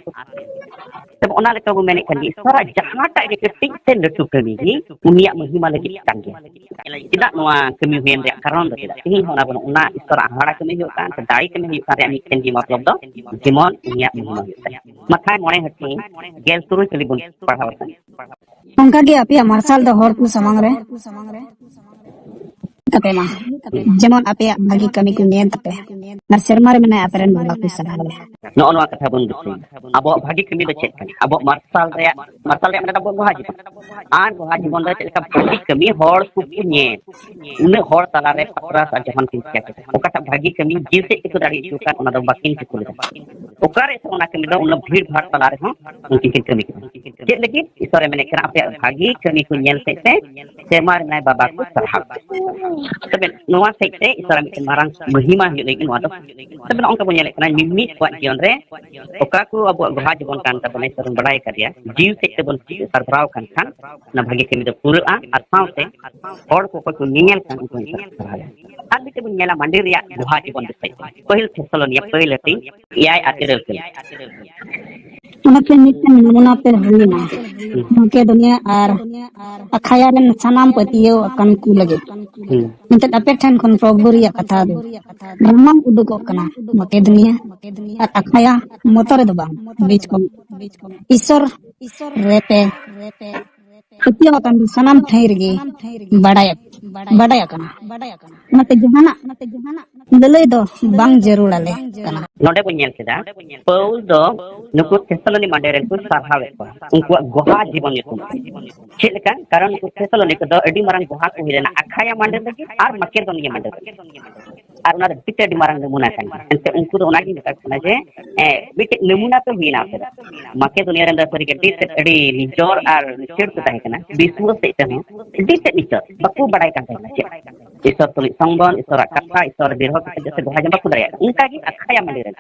ᱛᱚᱵᱮ ᱚᱱᱟ ᱞᱮᱠᱟ ᱵᱚᱱ ᱢᱮᱱᱮᱫ ᱠᱟᱱ ᱡᱮ ᱤᱥᱚᱨᱟᱜ ᱡᱟᱦᱟᱸᱴᱟᱜ ᱜᱮ ᱠᱟᱹᱴᱤᱡ ᱥᱮ ᱞᱟᱹᱴᱩ ᱠᱟᱹᱢᱤ ᱜᱮ ᱩᱱᱤᱭᱟᱜ ᱢᱚᱦᱤᱢᱟ ᱞᱟᱹᱜᱤᱫ ᱠᱟᱱ ᱜᱮᱭᱟ᱾ ᱪᱮᱫᱟᱜ ᱱᱚᱣᱟ ᱠᱟᱹᱢᱤ ᱦᱩᱭᱮᱱ ᱨᱮᱭᱟᱜ ᱠᱟᱨᱚᱱ ᱫᱚ ᱪᱮᱫᱟᱜ? ᱛᱮᱦᱮᱧ ᱦᱚᱸ ᱚᱱᱟ ᱵᱚᱱ, ᱚᱱᱟ ᱤᱥᱚᱨᱟᱜ ᱦᱟᱦᱟᱲᱟ ᱠᱟᱹᱢᱤ ᱦᱩᱭᱩᱜ ᱠᱟᱱ ᱥᱮ ᱫᱟᱲᱮ ᱠᱟᱹᱢᱤ ᱦᱩᱭᱩᱜ ᱠᱟᱱ ᱨᱮᱭᱟᱜ ᱢᱤᱫᱴᱮᱱ ᱜᱮ ᱢᱚᱛᱞᱚᱵ ᱫᱚ ᱡᱮᱢᱚᱱ ᱩᱱᱤᱭᱟᱜ ᱢᱚᱦᱤᱢᱟ ᱦᱩᱭᱩᱜ ᱛᱟᱭ᱾ ᱢᱟᱛᱷᱟᱭ ᱢᱚᱬᱮ ᱦᱟᱹᱴᱤᱧ ᱜᱮᱞ ᱛᱩᱨᱩᱭ ᱠᱷᱟᱹᱞᱤ ᱵᱚᱱ ᱯᱟᱲᱦᱟᱣ ᱠᱟᱱᱟ᱾ ᱚᱱᱠᱟᱜᱮ ᱟᱯᱮᱭᱟᱜ ᱢᱟᱨᱥᱟᱞ ᱫᱚ ᱦᱚᱲ ᱠᱚ ᱥᱟᱢᱟᱝ ᱨᱮ ᱛᱟᱯᱮ ᱢᱟ, ᱡᱮᱢᱚᱱ ᱟᱯᱮᱭᱟᱜ ᱵᱷᱟᱹᱜᱤ ᱠᱟᱹᱢᱤ ᱠᱚ ᱧᱮᱞ ᱛᱟᱯᱮ, ᱟᱨ ᱥᱮᱨᱢᱟ ᱨᱮ ᱢᱮᱱᱟᱭ ᱟᱯᱮ ᱨᱮᱱ ᱵᱟᱵᱟ ᱠᱚ ᱥᱟᱨᱦᱟᱣ ᱞᱮ᱾ ᱱᱚᱜᱼᱚ ᱱᱚᱣᱟ ᱠᱟᱛᱷᱟ ᱵᱚᱱ ᱫᱤᱥᱟᱹᱭᱟ᱾ ᱟᱵᱚᱣᱟᱜ ᱵᱷᱟᱹᱜᱤ ᱠᱟᱹᱢᱤ ᱫᱚ ᱪᱮᱫ ᱠᱟᱱᱟ? ᱟᱵᱚᱣᱟᱜ ᱢᱟᱨᱥᱟᱞ ᱨᱮᱭᱟᱜ, ᱢᱟᱨᱥᱟᱞ ᱨᱮᱭᱟᱜ ᱢᱟᱱᱮ ᱫᱚ ᱟᱵᱚᱣᱟᱜ ᱜᱚᱦᱟ ᱡᱤᱵᱚᱱ᱾ ᱟᱨ ᱜᱚᱦᱟ ᱡᱤᱵᱚᱱ ᱨᱮ ᱪᱮᱫ ᱞᱮᱠᱟ ᱵᱷᱟᱹᱜᱤ ᱠᱟᱹᱢᱤ ᱦᱚᱲ ᱠᱚᱠᱚ ᱧᱮᱞ, ᱩᱱᱟᱹᱜ ᱦᱚᱲ ᱛᱟᱞᱟᱨᱮ ᱯᱟᱛᱨᱟᱥ ᱟᱨ ᱡᱚᱦᱟᱱ ᱠᱤᱱ ᱪᱤᱠᱟ ᱠᱮᱫᱟ? ᱚᱠᱟᱴᱟᱜ ᱵᱷᱟᱹᱜᱤ ᱠᱟᱹᱢᱤ ᱡᱤᱣᱤ ᱥᱮᱫ ᱛᱮᱠᱚ ᱫᱟᱲᱮ ᱦᱚᱪᱚ ᱟᱠᱟᱫ, ᱚᱱᱟ ᱫᱚ ᱵᱟᱹᱠᱤᱱ ᱪᱤᱠᱟᱹ ᱞᱮᱫᱟ᱾ ᱚᱠᱟᱨᱮ ᱚᱱᱟ ᱠᱟᱹᱢᱤ ᱫᱚ ᱩᱱᱟᱹᱜ ᱵᱷᱤᱲ ᱵᱷᱟᱲ ᱛᱟᱞᱟ ᱨᱮᱦᱚᱸ ᱩᱱᱠᱤᱱ ᱠᱤᱱ ᱠᱟᱹᱢᱤ ᱠᱮᱫᱟ? ᱪᱮᱫ ᱞᱟᱹᱜᱤᱫ? ᱤᱥᱚᱨᱮ ᱢᱮᱱᱮᱫ ᱠᱟᱱᱟ, ᱟᱯᱮᱭᱟᱜ ᱵᱷᱟᱹᱜᱤ ᱠᱟᱹᱢᱤ ᱠᱚ ᱧᱮᱞ ᱥᱮᱫ ᱛᱮ ᱥᱮᱨᱢᱟ ᱨᱮ ᱢᱮᱱᱟᱭ ᱵᱟᱵᱟ ᱠᱚ ᱥᱟᱨᱦᱟᱣ᱾ ᱛᱚᱵᱮ ᱱᱚᱣᱟ ᱥᱮᱫ ᱛᱮ ᱤᱥᱚᱨᱟᱜ ᱢᱤᱫᱴᱮᱱ ᱢᱟᱨᱟᱝ ᱢᱚᱦᱤᱢᱟ ᱦᱩᱭᱩᱜ ᱞᱟᱹᱜᱤᱫ ᱱᱚᱣᱟ ᱫᱚ᱾ ᱛᱚᱵᱮ ᱱᱚᱜᱼᱚ ᱱᱚᱝᱠᱟ ᱵᱚᱱ ᱧᱮᱞᱮᱫ ᱠᱟᱱᱟ, ᱢᱤᱢᱤᱫ ᱠᱚᱣᱟᱜ ᱡᱤᱭᱚᱱ ᱨᱮ ᱚᱠᱟ ᱠᱚ ᱟᱵᱚᱣᱟᱜ ᱜᱚᱦᱟ ᱡᱤᱵᱚᱱ ᱠᱟᱱ ᱛᱟᱵᱚᱱᱟ, ᱤᱥᱚᱨ ᱵᱚᱱ ᱵᱟᱲᱟᱭ ᱟᱠᱟᱫᱮᱭᱟ, ᱡᱤᱣᱤ ᱥᱮᱫ ᱛᱮᱵᱚᱱ ᱥᱟᱨᱵᱷᱟᱨᱟᱣ ᱠᱟᱱ ᱠᱷᱟᱱ ᱚᱱᱟ ᱵᱷᱟᱹᱜᱤ ᱠᱟᱹᱢᱤ ᱫᱚ ᱯᱩᱨᱟᱹᱜᱼᱟ, ᱟᱨ ᱥᱟᱶᱛᱮ ᱦᱚᱲ ᱠᱚ ᱚᱠᱚᱭ ᱠᱚ ᱧᱮᱧᱮᱞ ᱠᱟᱱ ᱩᱱᱠᱩ ᱦᱚᱸ ᱥᱟᱨᱦᱟᱣ᱾ ᱟᱨ ᱢᱤᱫᱴᱮᱱ ᱵᱚᱱ ᱧᱮᱞᱟ ᱢᱟᱹᱱᱰᱤ ᱨᱮᱭᱟᱜ ᱜᱚᱦᱟ ᱡᱤᱵᱚᱱ ᱵᱤᱥᱚᱭ ᱛᱮ᱾ ᱯᱟᱹᱦᱤᱞ ᱛᱷᱮᱥᱟᱞᱳᱱᱤᱭᱟ ᱯᱟᱹᱦᱤᱞ ᱦᱟᱹᱴᱤᱧ ᱮᱭᱟᱭ ᱟᱨ ᱤᱨᱟᱹᱞ ᱠᱷᱟᱹᱞᱤ᱾ ᱚᱱᱟᱛᱮ ᱢᱤᱫᱴᱮᱱ ᱱᱚᱢᱩᱱᱟ ᱯᱮ ᱦᱩᱭᱱᱟ᱾ ᱦᱩᱸ᱾ ᱢᱟᱠᱮᱫᱳᱱᱤᱭᱟ ᱟᱨ ᱟᱠᱷᱟᱭᱟ ᱨᱮᱱ ᱥᱟᱱᱟᱢ ᱯᱟᱹᱛᱭᱟᱹᱣ ᱟᱠᱟᱱ ᱠᱚ ᱞᱟᱹᱜᱤᱫ᱾ ᱦᱩᱸ᱾ ᱮᱱᱛᱮᱫ ᱟᱯᱮ ᱴᱷᱮᱱ ᱠᱷᱚᱱ ᱯᱨᱚᱵᱷᱩ ᱨᱮᱭᱟᱜ ᱠᱟᱛᱷᱟ ᱫᱚ ᱨᱟᱢᱟᱢ ᱩᱰᱩᱠᱚᱜ ᱠᱟᱱᱟ, ᱢᱟᱠᱮᱫᱳᱱᱤᱭᱟ ᱟᱨ ᱟᱠᱷᱟᱭᱟ ᱢᱚᱛᱚ ᱨᱮᱫᱚ ᱵᱟᱝ, ᱵᱤᱪ ᱠᱷᱚᱱ ᱤᱥᱚᱨ ᱨᱮᱯᱮ ᱯᱟᱹᱛᱭᱟᱹᱣ ᱟᱠᱟᱱ ᱥᱟᱱᱟᱢ ᱴᱷᱟᱹᱭ ᱨᱮᱜᱮ ᱵᱟᱲᱟᱭ ᱵᱟᱰᱟᱭ ᱟᱠᱟᱱᱟ᱾ ᱚᱱᱟᱛᱮ ᱡᱟᱦᱟᱱᱟᱜ ᱞᱟᱹᱞᱟᱹᱭ ᱫᱚ ᱵᱟᱝ ᱡᱟᱹᱨᱩᱲ ᱟᱞᱮ ᱠᱟᱱᱟ᱾ ᱱᱚᱰᱮ ᱵᱚᱱ ᱧᱮᱞ ᱠᱮᱫᱟ, ᱯᱟᱹᱣᱩᱞ ᱫᱚ ᱱᱩᱠᱩ ᱛᱷᱮᱥᱟᱞᱳᱱᱤ ᱢᱟᱱᱰᱤ ᱨᱮᱱ ᱠᱚ ᱥᱟᱨᱦᱟᱣᱮᱫ ᱠᱚᱣᱟ, ᱩᱱᱠᱩᱣᱟᱜ ᱜᱚᱦᱟ ᱡᱤᱵᱚᱱ ᱧᱩᱛᱩᱢ ᱛᱮ᱾ ᱪᱮᱫ ᱞᱮᱠᱟ? ᱠᱟᱨᱚᱱ ᱱᱩᱠᱩ ᱛᱷᱮᱥᱟᱞᱳᱱᱤ ᱠᱚᱫᱚ ᱟᱹᱰᱤ ᱢᱟᱨᱟᱝ ᱜᱚᱦᱟ ᱠᱚ ᱦᱩᱭ ᱞᱮᱱᱟ, ᱟᱠᱷᱟᱭᱟ ᱢᱟᱱᱰᱤ ᱞᱟᱹᱜᱤᱫ ᱟᱨ ᱢᱟᱠᱮᱫᱳᱱᱤᱭᱟ ᱢᱟᱱᱰᱤ ᱞᱟᱹᱜᱤᱫ᱾ ᱟᱨ ᱚᱱᱟ ᱫᱚ ᱟᱹᱰᱤ ᱛᱮ ᱟᱹᱰᱤ ᱢᱟᱨᱟᱝ ᱱᱚᱢᱩᱱᱟ ᱠᱟᱱ ᱜᱮᱭᱟ᱾ ᱮᱱᱛᱮ ᱩᱱᱠᱩ ᱫᱚ ᱚᱱᱟᱜᱤᱧ ᱢᱮᱛᱟ ᱠᱚ ᱠᱟᱱᱟ ᱡᱮ, ᱮ, ᱢᱤᱫᱴᱮᱡ ᱱᱚᱢᱩᱱᱟ ᱯᱮ ᱦᱩᱭᱱᱟ ᱟᱯᱮ ᱫᱚ᱾ ᱢᱟᱠᱮᱫᱳᱱᱤᱭᱟ ᱨᱮᱱ ᱫᱚ ᱥᱟᱹᱨᱤ ᱜᱮ ᱟᱹᱰᱤ ᱛᱮᱫ ᱟᱹᱰᱤ ᱱᱤᱪᱚᱲ ᱟᱨ ᱞᱤᱪᱟᱹᱲ ᱠᱚ ᱛᱟᱦᱮᱸ ᱠᱟᱱᱟ, ᱵᱤᱥᱣᱟᱹ ᱥᱮᱫ ᱛᱮᱦᱚᱸ ᱟᱹᱰᱤ ᱛᱮᱫ ᱱᱤᱪᱚᱲ, ᱵᱟᱠᱚ ᱵᱟᱲᱟᱭ ᱠᱟᱱ ᱛᱟᱦᱮᱸ ᱠᱟᱱᱟ ᱪᱮᱫ᱾ ᱤᱥᱚᱨ ᱛᱩᱞᱩᱡ ᱥᱚᱝᱵᱚᱱ, ᱤᱥᱚᱨᱟᱜ ᱠᱟᱛᱷᱟ, ᱤᱥᱚᱨ ᱵᱤᱨᱦᱚ ᱠᱟᱛᱮ ᱡᱟᱛᱮ ᱵᱚᱸᱜᱟ ᱡᱚᱝ ᱵᱟᱠᱚ ᱫᱟᱲᱮᱭᱟᱜ ᱠᱟᱱᱟ, ᱚᱱᱠᱟ ᱜᱮ ᱟᱠᱷᱟᱭᱟ ᱢᱟᱱᱰᱤ ᱨᱮᱱ᱾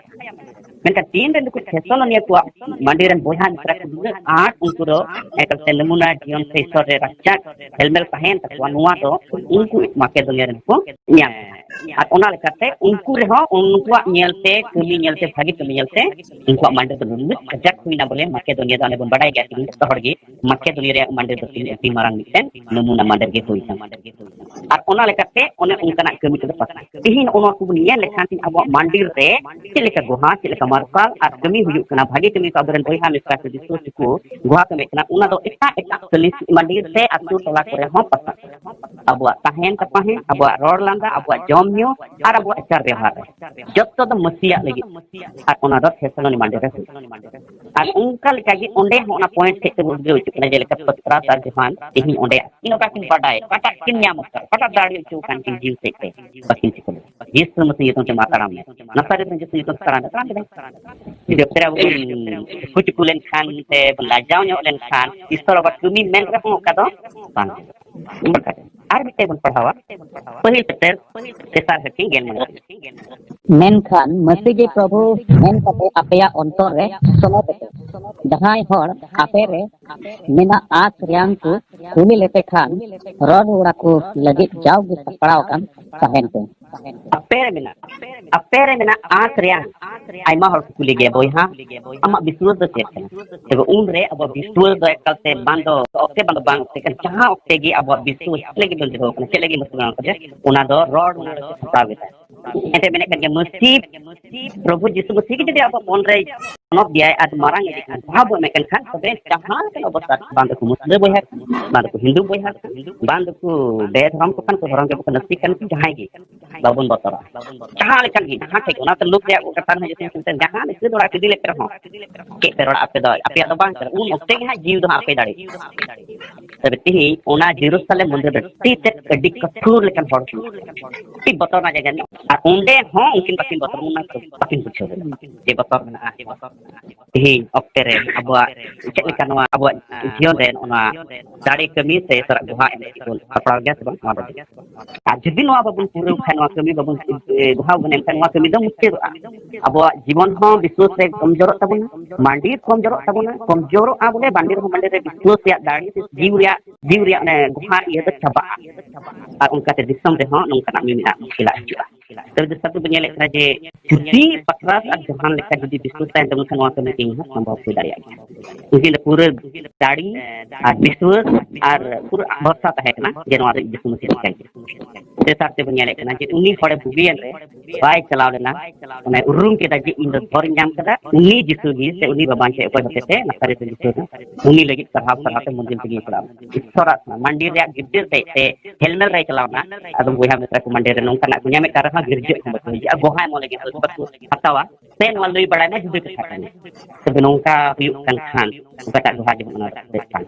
ᱢᱮᱱᱠᱷᱟᱱ ᱛᱤᱱ ᱨᱮ ᱱᱩᱠᱩ ᱛᱷᱮᱥᱟᱞᱳᱱᱤᱭᱟ ᱠᱚᱣᱟᱜ ᱢᱟᱱᱰᱤ ᱨᱮᱱ ᱵᱚᱭᱦᱟ ᱢᱤᱥᱨᱟ ᱠᱚ ᱱᱩᱱᱟᱹᱜ ᱟᱸᱴ ᱩᱱᱠᱩ ᱫᱚ ᱮᱠᱟᱞᱛᱮ ᱱᱚᱢᱩᱱᱟ ᱡᱤᱭᱚᱱ ᱥᱮ ᱤᱥᱚᱨ ᱨᱮ ᱨᱟᱪᱟᱜ ᱦᱮᱞᱢᱮᱞ ᱛᱟᱦᱮᱸᱭᱮᱱ ᱛᱟᱠᱚᱣᱟ, ᱱᱚᱣᱟ ᱫᱚ ᱩᱱᱠᱩ ᱢᱟᱠᱮᱫᱳᱱᱤᱭᱟ ᱨᱮᱱ ᱠᱚ ᱧᱟᱢ ᱠᱮᱫᱟ᱾ ᱟᱨ ᱚᱱᱟ ᱞᱮᱠᱟᱛᱮ ᱩᱱᱠᱩ ᱨᱮᱦᱚᱸ ᱩᱱᱠᱩᱣᱟᱜ ᱧᱮᱞᱛᱮ, ᱠᱟᱹᱢᱤ ᱧᱮᱞᱛᱮ, ᱵᱷᱟᱹᱜᱤ ᱠᱟᱹᱢᱤ ᱧᱮᱞᱛᱮ ᱩᱱᱠᱩᱣᱟᱜ ᱢᱟᱱᱰᱤ ᱫᱚ ᱱᱩᱱᱟᱹᱜ ᱠᱟᱡᱟᱠ ᱦᱩᱭᱱᱟ ᱵᱚᱞᱮ, ᱢᱟᱠᱮᱫᱳᱱᱤᱭᱟ ᱫᱚ ᱚᱱᱮ ᱵᱚᱱ ᱵᱟᱰᱟᱭ ᱜᱮᱭᱟ ᱛᱮᱦᱮᱧ ᱡᱚᱛᱚ ᱦᱚᱲ ᱜᱮ, ᱢᱟᱠᱮᱫᱳᱱᱤᱭᱟ ᱨᱮᱭᱟᱜ ᱢᱟᱱᱰᱤ ᱫᱚ ᱛᱮᱦᱮᱧ ᱟᱹᱰᱤ ᱢᱟᱨᱟᱝ ᱢᱤᱫᱴᱮᱱ ᱱᱚᱢᱩᱱᱟ ᱢᱟᱱᱰᱤ ᱜᱮ ᱦᱩᱭ ᱠᱟᱱᱟ᱾ ᱟᱨ ᱚᱱᱟ ᱞᱮᱠᱟᱛᱮ ᱚᱱᱮ ᱚᱱᱠᱟᱱᱟᱜ ᱠᱟᱹᱢᱤ ᱠᱚᱫᱚ ᱯᱟᱥᱱᱟᱜ ᱠᱟᱱᱟ᱾ ᱛᱮᱦᱮᱧ ᱱᱚᱜᱼᱚ ᱱᱚᱣᱟ ᱠᱚᱵᱚᱱ ᱧᱮᱞ ᱞᱮᱠᱷᱟᱱ ᱛᱮᱦᱮᱧ ᱟᱵᱚᱣᱟᱜ ᱢᱟᱱᱰᱤ ᱨᱮ ᱪᱮᱫ ᱞᱮᱠᱟ ᱜᱚᱦᱟ, ᱪᱮᱫ ᱞᱮᱠᱟ ᱢᱟᱨᱥᱟᱞ ᱟᱨ ᱠᱟᱹᱢᱤ ᱦᱩᱭᱩᱜ ᱠᱟᱱᱟ, ᱵᱷᱟᱹᱜᱤ ᱠᱟᱹᱢᱤ ᱠᱚ ᱟᱵᱚᱨᱮᱱ ᱵᱚᱭᱦᱟ ᱢᱤᱥᱨᱟ ᱠᱚ ᱫᱤᱥᱩᱣᱟᱹ ᱠᱚ ᱜᱚᱦᱟ ᱠᱟᱹᱢᱤᱭᱮᱫ ᱠᱟᱱᱟ, ᱚᱱᱟ ᱫᱚ ᱮᱴᱟᱜ ᱮᱴᱟᱜ ᱥᱟᱹᱞᱤᱥ ᱢᱟᱱᱰᱤ ᱥᱮ ᱟᱹᱛᱩ ᱴᱚᱞᱟ ᱠᱚᱨᱮ ᱦᱚᱸ ᱯᱟᱥᱱᱟᱜ ᱠᱟᱱᱟ᱾ ᱟᱵᱚᱣᱟᱜ ᱛᱟᱦᱮᱱ ᱛᱟᱯᱟᱦᱮᱱ, ᱟᱵᱚᱣᱟᱜ ᱨᱚᱲ ᱞᱟᱸᱫᱟ, ᱟᱵᱚᱣᱟᱜ ᱡᱚᱢ ᱧᱩ ᱟᱨ ᱟᱵᱚᱣᱟᱜ ᱟᱪᱟᱨ ᱵᱮᱣᱦᱟᱨ ᱨᱮ ᱡᱚᱛᱚ ᱫᱚ ᱢᱟᱹᱥᱤᱭᱟᱜ ᱞᱟᱹᱜᱤᱫ᱾ ᱟᱨ ᱚᱱᱟ ᱫᱚ ᱛᱷᱮᱥᱟᱞᱳᱱᱤ ᱢᱟᱱᱰᱤ ᱨᱮ ᱦᱩᱭᱩᱜᱼᱟ᱾ ᱟᱨ ᱚᱱᱠᱟ ᱞᱮᱠᱟᱜᱮ ᱚᱸᱰᱮ ᱦᱚᱸ ᱚᱱᱟ ᱯᱚᱭᱮᱱᱴ ᱴᱷᱮᱡ ᱛᱮᱵᱚ ᱩᱫᱽᱜᱟᱹᱣ ᱦᱚᱪᱚᱜ ᱠᱟᱱᱟ, ᱡᱮᱞᱮᱠᱟ ᱯᱟᱛᱨᱟᱥ ᱟᱨ ᱡᱳᱦᱟᱱ ᱛᱮᱦᱮᱧ ᱚᱸᱰᱮ ᱟᱹᱠᱤᱱ ᱚᱠᱟ ᱠᱤᱱ ᱵᱟᱰᱟᱭ, ᱚᱠᱟᱴᱟᱜ ᱠᱤᱱ ᱧᱟᱢ ᱟᱠᱟᱫ, ᱚᱠᱟᱴᱟᱜ ᱫᱟᱲᱮ ᱦᱚᱪᱚ ᱟᱠᱟᱱ ᱠᱤᱱ ᱡᱤᱣᱤ ᱥᱮᱫ ᱛᱮ ᱵᱟᱹᱠᱤᱱ ᱪᱤᱠᱟᱹ ᱞᱮᱫᱟ᱾ ᱡᱤᱥᱩ ᱢᱟᱹᱥᱤ ᱧᱩᱛᱩᱢ ᱛᱮ ᱢᱟ ᱛᱟᱲᱟᱢ ᱢᱮ, ᱱᱟᱥᱟᱨᱮᱛ ᱨᱮᱱ ᱡᱤᱥᱩ ᱧᱩᱛᱩᱢ ᱛᱮ ᱛᱟᱲᱟᱢ ᱢᱮ, ᱛᱟᱲᱟᱢ ᱠᱮᱫᱟᱭ᱾ ᱡᱩᱫᱤ ᱚᱠᱛᱮ ᱨᱮ ᱟᱵᱚ ᱵᱚᱱ ᱠᱩᱪ ᱠᱚ ᱞᱮᱱᱠᱷᱟᱱ ᱥᱮ ᱵᱚᱱ ᱞᱟᱡᱟᱣ ᱧᱚᱜ ᱞᱮᱱᱠᱷᱟᱱ ᱤᱥᱚᱨ ᱵᱟᱵᱟ ᱠᱟᱹᱢᱤ ᱢᱮᱱ ᱨᱮᱦᱚᱸ ᱚᱱᱠᱟ ᱫᱚ ᱵᱟᱝ ᱦᱩᱭᱩᱜᱼᱟ᱾ ᱟᱨ ᱢᱤᱫᱴᱮᱱ ᱵᱚᱱ ᱯᱟᱲᱦᱟᱣᱟ, ᱯᱟᱹᱦᱤᱞ ᱯᱮᱛᱮᱨ ᱛᱮᱥᱟᱨ ᱦᱟᱹᱴᱤᱧ ᱜᱮᱞ ᱢᱚᱬᱮ᱾ ᱢᱮᱱᱠᱷᱟᱱ ᱢᱟᱹᱥᱤ ᱜᱮ ᱯᱨᱚᱵᱷᱩ ᱢᱮᱱ ᱠᱟᱛᱮ ᱟᱯᱮᱭᱟᱜ ᱚᱱᱛᱚᱨ ᱨᱮ ᱥᱚᱢᱚᱭ ᱯᱮ᱾ ᱡᱟᱦᱟᱸᱭ ᱦᱚᱲ ᱟᱯᱮ ᱨᱮ ᱢᱮᱱᱟᱜ ᱟᱸᱥ ᱨᱮᱭᱟᱝ ᱠᱚ ᱠᱩᱞᱤ ᱞᱮᱯᱮ ᱠᱷᱟᱱ, ᱨᱚᱲ ᱨᱩᱣᱟᱹᱲ ᱟᱠᱚ ᱞᱟᱹᱜᱤᱫ ᱡᱟᱣᱜᱮ ᱥᱟᱯᱲᱟᱣ ᱟᱠᱟᱱ ᱛᱟᱦᱮᱱ ᱯᱮ᱾ ᱟᱯᱮ ᱨᱮ ᱢᱮᱱᱟᱜ, ᱟᱯᱮ ᱨᱮ ᱢᱮᱱᱟᱜ ᱟᱸᱥ ᱨᱮᱭᱟᱝ᱾ ᱟᱭᱢᱟ ᱦᱚᱲ ᱠᱚ ᱠᱩᱞᱤ ᱜᱮᱭᱟ, "ᱵᱚᱭᱦᱟ, ᱟᱢᱟᱜ ᱵᱤᱥᱣᱟᱹᱥ ᱫᱚ ᱪᱮᱫ ᱠᱟᱱᱟ?" ᱛᱚᱵᱮ ᱩᱱᱨᱮ ᱟᱵᱚ ᱵᱤᱥᱣᱟᱹᱥ ᱫᱚ ᱮᱠᱟᱞᱛᱮ ᱵᱟᱝ ᱫᱚ ᱚᱠᱛᱮ ᱵᱟᱝ ᱫᱚ ᱵᱟᱝ ᱚᱠᱛᱮ ᱠᱟᱱᱟ, ᱡᱟᱦᱟᱸ ᱚᱠᱛᱮ ᱜᱮ ᱟᱵᱚᱣᱟᱜ ᱵᱤᱥᱣᱟᱹᱥ ᱪᱮᱫ ᱞᱟᱹᱜᱤᱫ ᱵᱚᱱ ᱫᱚᱦᱚ ᱠᱟᱱᱟ, ᱪᱮᱫ ᱞᱟᱹᱜᱤᱫ ᱵᱚᱱ ᱥᱟᱯᱲᱟᱣ ᱠᱟᱫᱟ, ᱚᱱᱟ ᱫᱚ ᱨᱚᱲ ᱨᱩᱣᱟᱹᱲ ᱠᱟᱛᱮ ᱥᱟᱯᱲᱟᱣ ᱜᱮ ᱛᱟᱦᱮᱸ᱾ ᱮᱱᱛᱮ ᱢᱮᱱᱮᱫ ᱠᱟᱱ ᱜᱮᱭᱟ, ᱢᱟᱹᱥᱤ, ᱯᱨᱚᱵᱷᱩ ᱡᱤᱥᱩ ᱢᱟᱹᱥᱤ ᱜᱮ ᱡᱩᱫᱤ ᱟᱵᱚ ᱢᱚᱱ ᱨᱮ ᱢᱚᱱᱚᱛ ᱫᱮᱭᱟᱭ ᱟᱨ ᱢᱟᱨᱟᱝ ᱤᱫᱤ ᱠᱷᱟᱱ, ᱵᱷᱟᱵᱽ ᱮᱢᱮᱫ ᱠᱟᱱ ᱠᱷᱟᱱ, ᱛᱚᱵᱮ ᱡᱟᱦᱟᱸ ᱞᱮᱠᱟᱱ ᱚᱵᱚᱥᱛᱟ, ᱵᱟᱝ ᱫᱚᱠᱚ ᱢᱩᱥᱞᱟᱹ ᱵᱚᱭᱦᱟ ᱠᱟᱱᱟ, ᱵᱟᱝ ᱫᱚᱠᱚ ᱦᱤᱱᱫᱩ ᱵᱚᱭᱦᱟ ᱠᱟᱱᱟ, ᱵᱟᱝ ᱫᱚᱠᱚ ᱵᱮᱫᱷᱚᱨᱚᱢ ᱠᱚ ᱠᱟᱱ ᱠᱚ, ᱫᱷᱚᱨᱚᱢ ᱜᱮ ᱵᱟᱠᱚ ᱱᱟᱹᱥᱤ ᱠᱟᱱ ᱠᱚ, ᱡᱟᱦᱟᱸᱭ ᱜᱮ ᱵᱟᱵᱚᱱ ᱵᱚᱛᱚᱨᱚᱜᱼᱟ᱾ ᱡᱟᱦᱟᱸ ᱞᱮᱠᱟᱱ ᱜᱮ, ᱡᱟᱦᱟᱸ ᱴᱷᱮᱡ, ᱚᱱᱟᱛᱮ ᱞᱳᱠ ᱨᱮᱭᱟᱜ ᱠᱟᱛᱷᱟ ᱨᱮᱦᱚᱸ ᱡᱚᱛᱚ ᱥᱮᱱ ᱡᱟᱦᱟᱸ ᱞᱮᱠᱟ ᱫᱚ ᱚᱲᱟᱜ ᱠᱩᱰᱤ ᱞᱮ ᱯᱮ ᱨᱮᱦᱚᱸ, ᱪᱮᱫ ᱯᱮ ᱨᱚᱲᱟ ᱟᱯᱮ ᱫᱚ, ᱟᱯᱮᱭᱟᱜ ᱫᱚ ᱵᱟᱝ ᱠᱟᱱᱟ, ᱩᱱ ᱚᱠᱛᱮ ᱜᱮ ᱦᱟᱸᱜ ᱡᱤᱣᱤ ᱫᱚ ᱦᱟᱸᱜ ᱟᱯᱮ ᱫᱟᱲᱮ᱾ ᱛᱚᱵᱮ ᱛᱮᱦᱮᱧ ᱚᱱᱟ ᱡᱮᱨᱩᱥᱟᱞᱮᱢ ᱢᱚᱱᱫᱤᱨ ᱨᱮ ᱟᱹᱰᱤ ᱛᱮᱫ ᱟᱹᱰᱤ ᱠᱚᱴᱷᱳᱨ ᱞᱮᱠᱟᱱ ᱦᱚᱲ ᱠᱚ, ᱟᱹᱰᱤ ᱵᱚᱛᱚᱨ ᱨᱮᱱᱟᱜ ᱡᱟᱭᱜᱟ ᱨᱮ᱾ ᱟᱨ ᱚᱸᱰᱮ ᱦᱚᱸ ᱩᱱᱠᱤᱱ ᱵᱟᱹᱠᱤᱱ ᱵᱚᱛᱚᱨ ᱞᱮᱱᱟ, ᱛᱚ ᱵᱟᱹᱠᱤᱱ ᱵᱩᱡᱷᱟᱹᱣ ᱞᱮᱱᱟ ᱡᱮ ᱵᱚᱛᱚᱨ ᱢᱮᱱᱟᱜᱼᱟ᱾ ᱛᱮᱦᱮᱧ ᱚᱠᱛᱮ ᱨᱮ ᱟᱵᱚᱣᱟᱜ ᱪᱮᱫ ᱞᱮᱠᱟ ᱱᱚᱣᱟ ᱟᱵᱚᱣᱟᱜ ᱡᱤᱭᱚᱱ ᱨᱮ ᱱᱚᱜᱼᱚ ᱱᱚᱣᱟ ᱫᱟᱲᱮ ᱠᱟᱹᱢᱤ ᱥᱮ ᱥᱟᱨᱟᱜ ᱫᱚᱦᱟ ᱮᱱᱮᱡ ᱵᱚᱱ ᱥᱟᱯᱲᱟᱣ ᱜᱮᱭᱟ ᱥᱮ ᱵᱟᱝ? ᱱᱚᱣᱟ ᱫᱚ, ᱟᱨ ᱡᱩᱫᱤ ᱱᱚᱣᱟ ᱵᱟᱵᱚᱱ ᱯᱩᱨᱟᱹᱣ ᱠᱷᱟᱱ, ᱱᱚᱣᱟ ᱠᱟᱹᱢᱤ ᱵᱟᱵᱚᱱ, ᱮ, ᱫᱚᱦᱟ ᱵᱚᱱ ᱮᱢ ᱠᱷᱟᱱ, ᱱᱚᱣᱟ ᱠᱟᱹᱢᱤ ᱫᱚ ᱢᱩᱪᱟᱹᱫᱚᱜᱼᱟ᱾ ᱟᱵᱚᱣᱟᱜ ᱡᱤᱵᱚᱱ ᱦᱚᱸ ᱵᱤᱥᱣᱟᱥ ᱨᱮ ᱠᱚᱢᱡᱳᱨᱚᱜ ᱛᱟᱵᱚᱱᱟ, ᱢᱟᱱᱰᱤᱨ ᱠᱚᱢᱡᱳᱨᱚᱜ ᱛᱟᱵᱚᱱᱟ, ᱠᱚᱢᱡᱳᱨᱚᱜᱼᱟ ᱵᱚᱞᱮ ᱢᱟᱱᱰᱤᱨ ᱦᱚᱸ ᱢᱟᱱᱰᱤᱨ ᱨᱮ ᱵᱤᱥᱣᱟᱥ ᱨᱮᱭᱟᱜ ᱫᱟᱲᱮ ᱥᱮ ᱡᱤᱣᱤ ᱨᱮᱭᱟᱜ, ᱡᱤᱣᱤ ᱨᱮᱭᱟᱜ ᱚᱱᱮ ᱜᱚᱦᱟᱨ ᱤᱭᱟᱹ ᱫᱚ ᱪᱟᱵᱟᱜᱼᱟ᱾ ᱟᱨ ᱚᱱᱠᱟᱛᱮ ᱫᱤᱥᱚᱢ ᱨᱮᱦᱚᱸ ᱱᱚᱝᱠᱟᱱᱟᱜ ᱢᱤᱢᱤᱫ ᱢᱩᱥᱠᱤᱞᱟᱜ ᱦᱤᱡᱩᱜᱼᱟ᱾ ᱛᱚᱵᱮ ᱫᱚᱥᱟᱨ ᱫᱚᱵᱚᱱ ᱧᱮᱞᱮᱫ ᱠᱟᱱᱟ ᱡᱮ ᱡᱩᱫᱤ ᱯᱟᱛᱨᱟᱥ ᱟᱨ ᱡᱚᱦᱟᱱ ᱞᱮᱠᱟ ᱡᱩᱫᱤ ᱵᱤᱥᱣᱟᱥ ᱛᱟᱦᱮᱱ ᱛᱟᱵᱚᱱ ᱠᱷᱟᱱ, ᱱᱚᱣᱟ ᱠᱟᱹᱢᱤ ᱛᱮᱦᱮᱧ ᱦᱚᱸ ᱥᱚᱢᱵᱷᱚᱵ ᱦᱩᱭ ᱫᱟᱲᱮᱭᱟᱜ ᱜᱮᱭᱟ᱾ ᱩᱱᱠᱤᱱ ᱫᱚ ᱯᱩᱨᱟᱹ ᱫᱟᱲᱮ ᱟᱨ ᱵᱤᱥᱣᱟᱥ ᱟᱨ ᱯᱩᱨᱟᱹ ᱵᱷᱚᱨᱥᱟ ᱛᱟᱦᱮᱸ ᱠᱟᱱᱟ ᱡᱮ ᱱᱚᱣᱟ ᱫᱚ ᱡᱤᱥᱩ ᱢᱟᱹᱥᱤ ᱞᱮᱠᱟ ᱜᱮ᱾ ᱛᱮᱥᱟᱨ ᱛᱮᱵᱚᱱ ᱧᱮᱞᱮᱫ ᱠᱟᱱᱟ ᱡᱮ ᱩᱱᱤ ᱦᱚᱲᱮ ᱵᱩᱜᱤᱭᱮᱱ ᱨᱮ ᱵᱟᱭ ᱪᱟᱞᱟᱣ ᱞᱮᱱᱟ, ᱚᱱᱮ ᱩᱨᱩᱢ ᱠᱮᱫᱟ ᱡᱮ ᱤᱧ ᱫᱚ ᱵᱚᱨᱤᱧ ᱧᱟᱢ ᱠᱟᱫᱟ, ᱩᱱᱤ ᱡᱤᱥᱩ ᱜᱮ ᱥᱮ ᱩᱱᱤ ᱵᱟᱵᱟᱧ ᱥᱮ ᱚᱠᱚᱭ ᱦᱚᱛᱮᱛᱮ ᱱᱟᱥᱟᱨᱮᱛ ᱨᱮ ᱡᱤᱥᱩ ᱫᱚ, ᱩᱱᱤ ᱞᱟᱹᱜᱤᱫ ᱥᱟᱨᱦᱟᱣ ᱥᱟᱨᱦᱟᱣ ᱛᱮ ᱢᱚᱱᱫᱤᱨ ᱛᱮᱜᱮ ᱪᱟᱞᱟᱣ ᱮᱱᱟ᱾ ᱤᱥᱥᱚᱨᱟᱜ ᱢᱟᱱᱰᱤ ᱨᱮᱭᱟᱜ ᱜᱤᱫᱽᱨᱟᱹ ᱛᱮ, ᱛᱮ ᱦᱮᱞᱢᱮᱞ ᱨᱮᱭ ᱪᱟᱞᱟᱣ ᱮᱱᱟ᱾ ᱟᱫᱚ ᱵᱚᱭᱦᱟ ᱢᱤᱛᱨᱟ ᱠᱚ ᱢᱟᱱᱰᱤ ᱨᱮ ᱱᱚᱝᱠᱟᱱᱟᱜ ᱠᱚ ᱧᱟᱢᱮᱫ ᱠᱟᱱ ᱨᱮᱦᱚᱸ ᱜᱤᱨᱡᱟᱹ ᱠᱚ ᱵᱟᱠᱚ ᱦᱤᱡᱩᱜᱼᱟ, ᱜᱚᱦᱟᱭ ᱢᱚᱱᱮ ᱜᱮ ᱵᱟᱠᱚ ᱦᱟᱛᱟᱣᱟ᱾ ᱥᱮ ᱱᱚᱣᱟ ᱞᱟᱹᱭ ᱵᱟᱲᱟᱭ ᱢᱟ ᱡᱩᱫᱟᱹ ᱠᱟᱛᱷᱟ ᱠᱟᱱᱟ᱾ ᱛᱚᱵᱮ ᱱᱚᱝᱠᱟ ᱦᱩᱭᱩᱜ ᱠᱟᱱ ᱠᱷᱟᱱ ᱚᱠᱟᱴᱟᱜ ᱜᱚᱦᱟ ᱡᱮᱢᱚᱱ ᱚᱱᱟ ᱨᱮ ᱵᱟᱝ